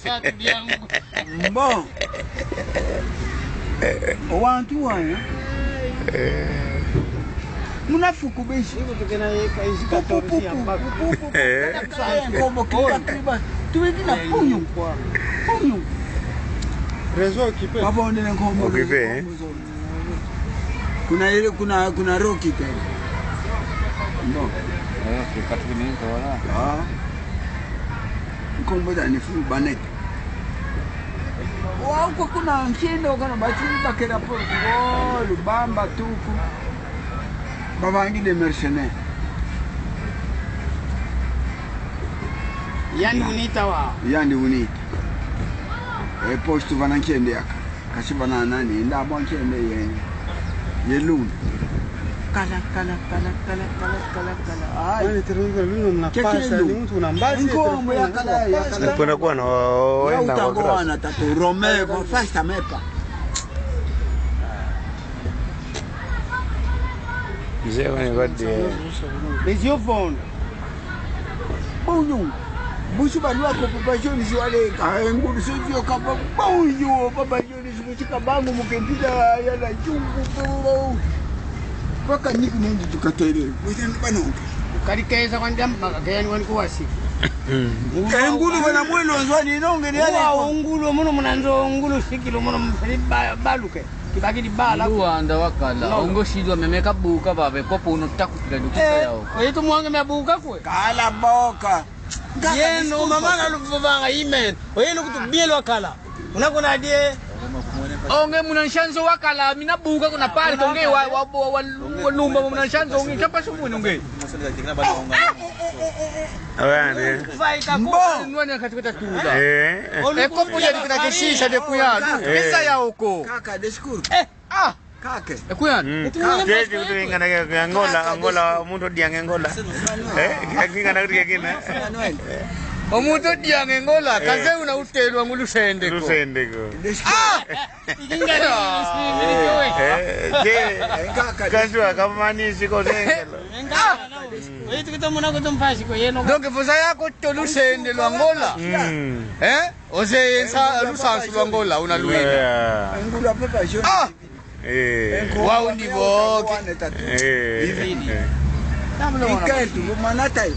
Mbo. Wantu wana. Eh. Muna fuku besi. Pu, pu, pu, pu, pu, pu. Eh. Kala, kala, nkombo, kiba, kiba. Tuweki na punyu. Punyu. Réseau occupé. Babonde na nkombo. Occupé, eh? Kuna ile, kuna, kuna roki tena. Bon. Eh, ke katu ni tola. Ah. Nkombo da ni fu banete. Wau kwa kuna nkendo kana bati bakela po. Oh, Lubamba tuku. Babangi de mercenaires. Yandi unita wa. Yandi unita. E posto vana nkende yaka. Kasi vana nani, nda bwa nkende ye. Ye luna. Kala, kala, kala. Ai. Mani terunga luna na pasa, ni muntu na mbasi. Nkombo ya kala, ya kala. Kuna kwa no, ya wenda utango kwa wana tatu, Romeo, fasta mepa. Mzee wani kwa die. Bezio vondo. Bonyo. Busu balwa ko Papa Jones wale ka ngulu sezio kaba bonyo Papa Jones busu kabangu mukempila ya la chungu bongo. Paka niku nundu tukatele. Within banonga. Kali keza kwa ndiam baka kaya ni wani kuwasi. Mm. Ngulu. E ngulu wana mwelo nzwani nonge ni ale. Wa ngulu muno muna nzo ngulu sikilo muno mfeli ba-, baluke. Kibakidi bala. Luanda wakala. No. Ongo sidwa meme kabuka babe kopo uno takutila dukisa yao. Oyetu mwange mebuka kwe. Kala boka. Yeno mama na luvovanga imen. Oyeno kutu bielo wakala. Una kuna die. Onge muna nshanzo wakala, mina buka kuna pale, onge wa, wa, wa, wa, wa lumba muna nshanzo, onge chapa sumu onge. Awe ande. Mbo. Nwane katika tula. Eh. E kopo ya dikita kisisa de kuya. Eh. Pesa ya oko. Kaka, de shukuru. Eh. Ah. Kake. E kuya. Mm. Kaka. Jeje kutu ingana ke Angola, Angola, omuntu odianga Angola. Eh, kingana kuti kina. Omuntu odianga Angola, eh, kaze una utelwa ngu lusendeko. Lusendeko. Ah! Ingana. Eh, je. Kaka. Kantu akamanisi ko zengelo. Ah! Oye, tukita muna ko tumpasi ko yeno. Donc, voza yako to lusende lwa Angola. Mm. Eh? Oze yensa lusansu lwa Angola, una luina. Yeah. Ngulu papa jo. Ah! Eh. Wau ndi boke. Eh. Ivini. Eh. Ikentu, manatayo.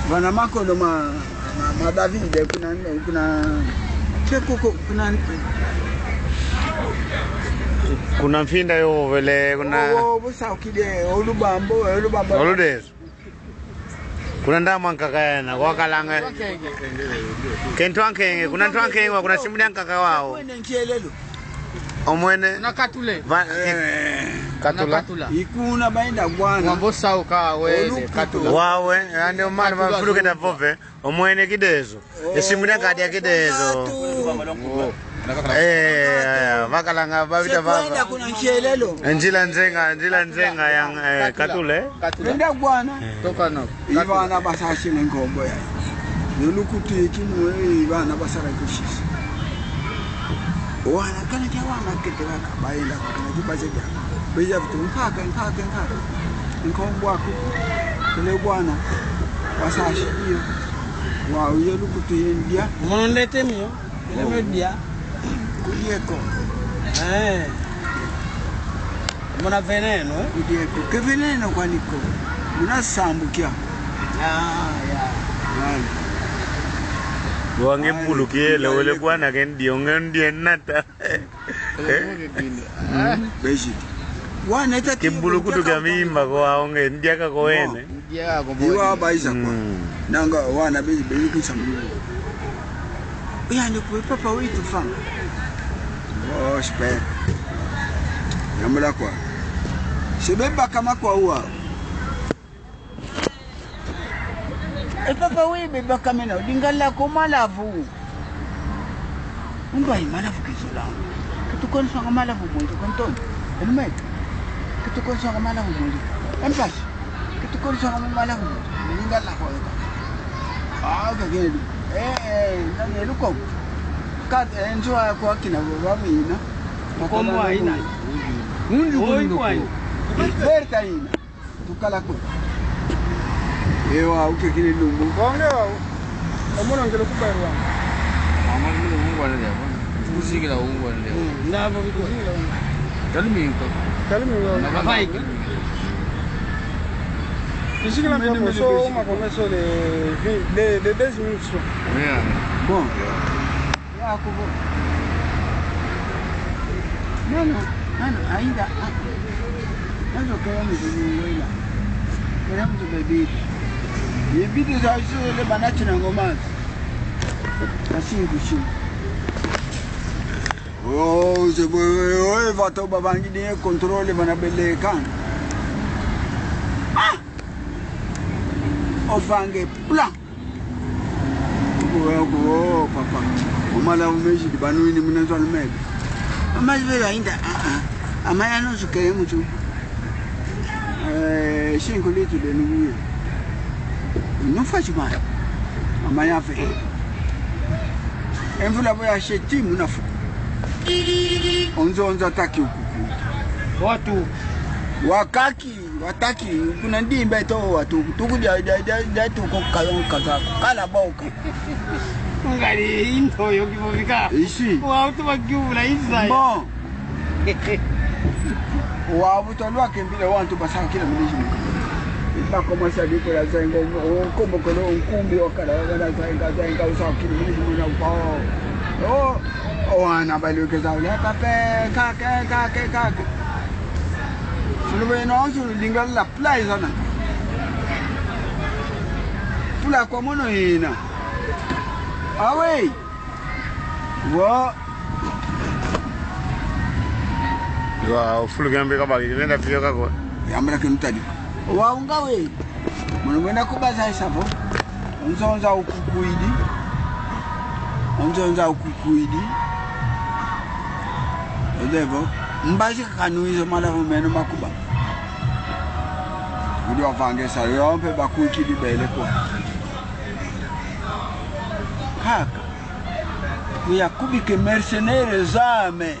Vana makono ma, ma, ma David, kuna, kuna, ke kuko, kuna. Kuna mfinda yo vele, kuna. O, o, busa ukide, o Lubambo, o Lubambo. Oludezo. Kuna ndamwa nkaka yena, wakalanga. Ke ntwankenge, kuna ntwankenge, kuna simu dia nkaka wao. Wene nkielelo. Omwene. Na katule. Va-, eh, katula. Na katula. Ikuna baenda bwana. Wambo sauka wene, olukuto. Katula. Wawe, ande omana katula mafuluke zulu. Ndavove. Omwene kidezo. Oh. Esimu dia kadia kidezo. Oh. Eh, eh, eh, vakalanga, bavita vava. Sekwenda kuna nshelelo. Njila nzenga, njila nzenga ya, eh, katula. Katula. Katula. Enda bwana. Eh. Toka no. I bana basasile nkombo ya. Nolukutu ikinu, i bana basala kusisa. Wana kana kia wana kete kaka, baenda kwa kana kibaze dia. Beja vitu nkaka, nkaka, nkaka. Nkombo aku. Kele bwana. Basasi iyo. Wa uye lukutu yendia. Mono ndete mio. Kele mio dia. Kudieko. Eh. Muna veneno, eh? Kudieko. Ke veneno kwani ko. Muna sambu kia. Ah, ya. Ai. Wange ai, bulu kiele, ai, wele ai, bwana kendi, onge ndie nata. Eh? Mm. Bezi. Wana eta kibulu kutu kia mimba ko, onge ndiaka ko wene. Ndiaka ko wene. Iwa baiza kwa. Mm. Nanga wana bezi, bezi kusambu. Yandi kwe papa witu fanga. Oh, super. Yambula kwa. Sebe baka makwa uwa. E papa we bebaka mena, ulingala ko malavu. Umba i malavu kizola. Katukonisanga malavu mwenje, kanton. Enume. Katukonisanga malavu mwenje. Empasi. Katukonisanga malavu mwenje. Ulingala ko eka. Ah, kakele. Eh, eh, nani eluko. Kat, eh, nzo kwa kina baba mina. Komo aina. Nundu oi kwani. Berta ina. Tukala ko. Ewa, ukekile lumbu. Konge wa. Omono ngelo kubarwa. Mama ngelo ungwa ndio. Kusikila ungwa ndio. Mm, nabo biko. Kalimi ko. Kalimi ko. Na baba. Isikila mimi mimi so ma começo de vi-, de, de dez minutos. Yeah. Bon. Ya kubo. Nano, nano, ainda, ah. Nano kaya mtu ni wela. Kaya mtu bebidi. Bebidi za isu le banachi na ngoma. Asi kushi. Oh, se bo, oh, vato babangi de contrôle bana bele kan. Ah! Ofange plan. Kuwa, kuwa, papa. Omala umezi di banwini muna nzwa lumebe. Amazi bebe ainda, ah, ah. Amaya no sukele mutu. Eh, cinco litros de nubuye. No faci maya. Amaya fe. Envula boya seti muna fuku. Onzo, onzo ataki ukuku. Watu. Wakaki. Wataki, kuna ndimba eto watu, tuku dia, dia, dia, dia tuko kalonga kaka, kala boka. Ngali into yo kifofika. Isi. Wa utu wa kiubula isa. Bon. Wa buto lwa kembile wantu basakila minizi muka. Iba koma sa diko ya zengo, o kombo kolo, o nkumbi o kala, o kala zenga, zenga, usakila minizi muna kwa. O, o wana baluke za ule, kake, kake, kake, kake. Sulu beno, sulu lingala. Pula izana. Pula kwa mono ina. Awe. Wa. Wa, ofulu kiambe kabaki, nenda pio kako. Yambala kinutadi. Wa unga we. Mono mwenda kubaza isavo. Onzonza ukukuidi. Onzonza ukukuidi. Odevo. Mbazi kakanuizo malavu meno makuba. Udi wavangesa yo mpe bakuikidi bele kwa. Kaka. Uya kubike mercenaires zame.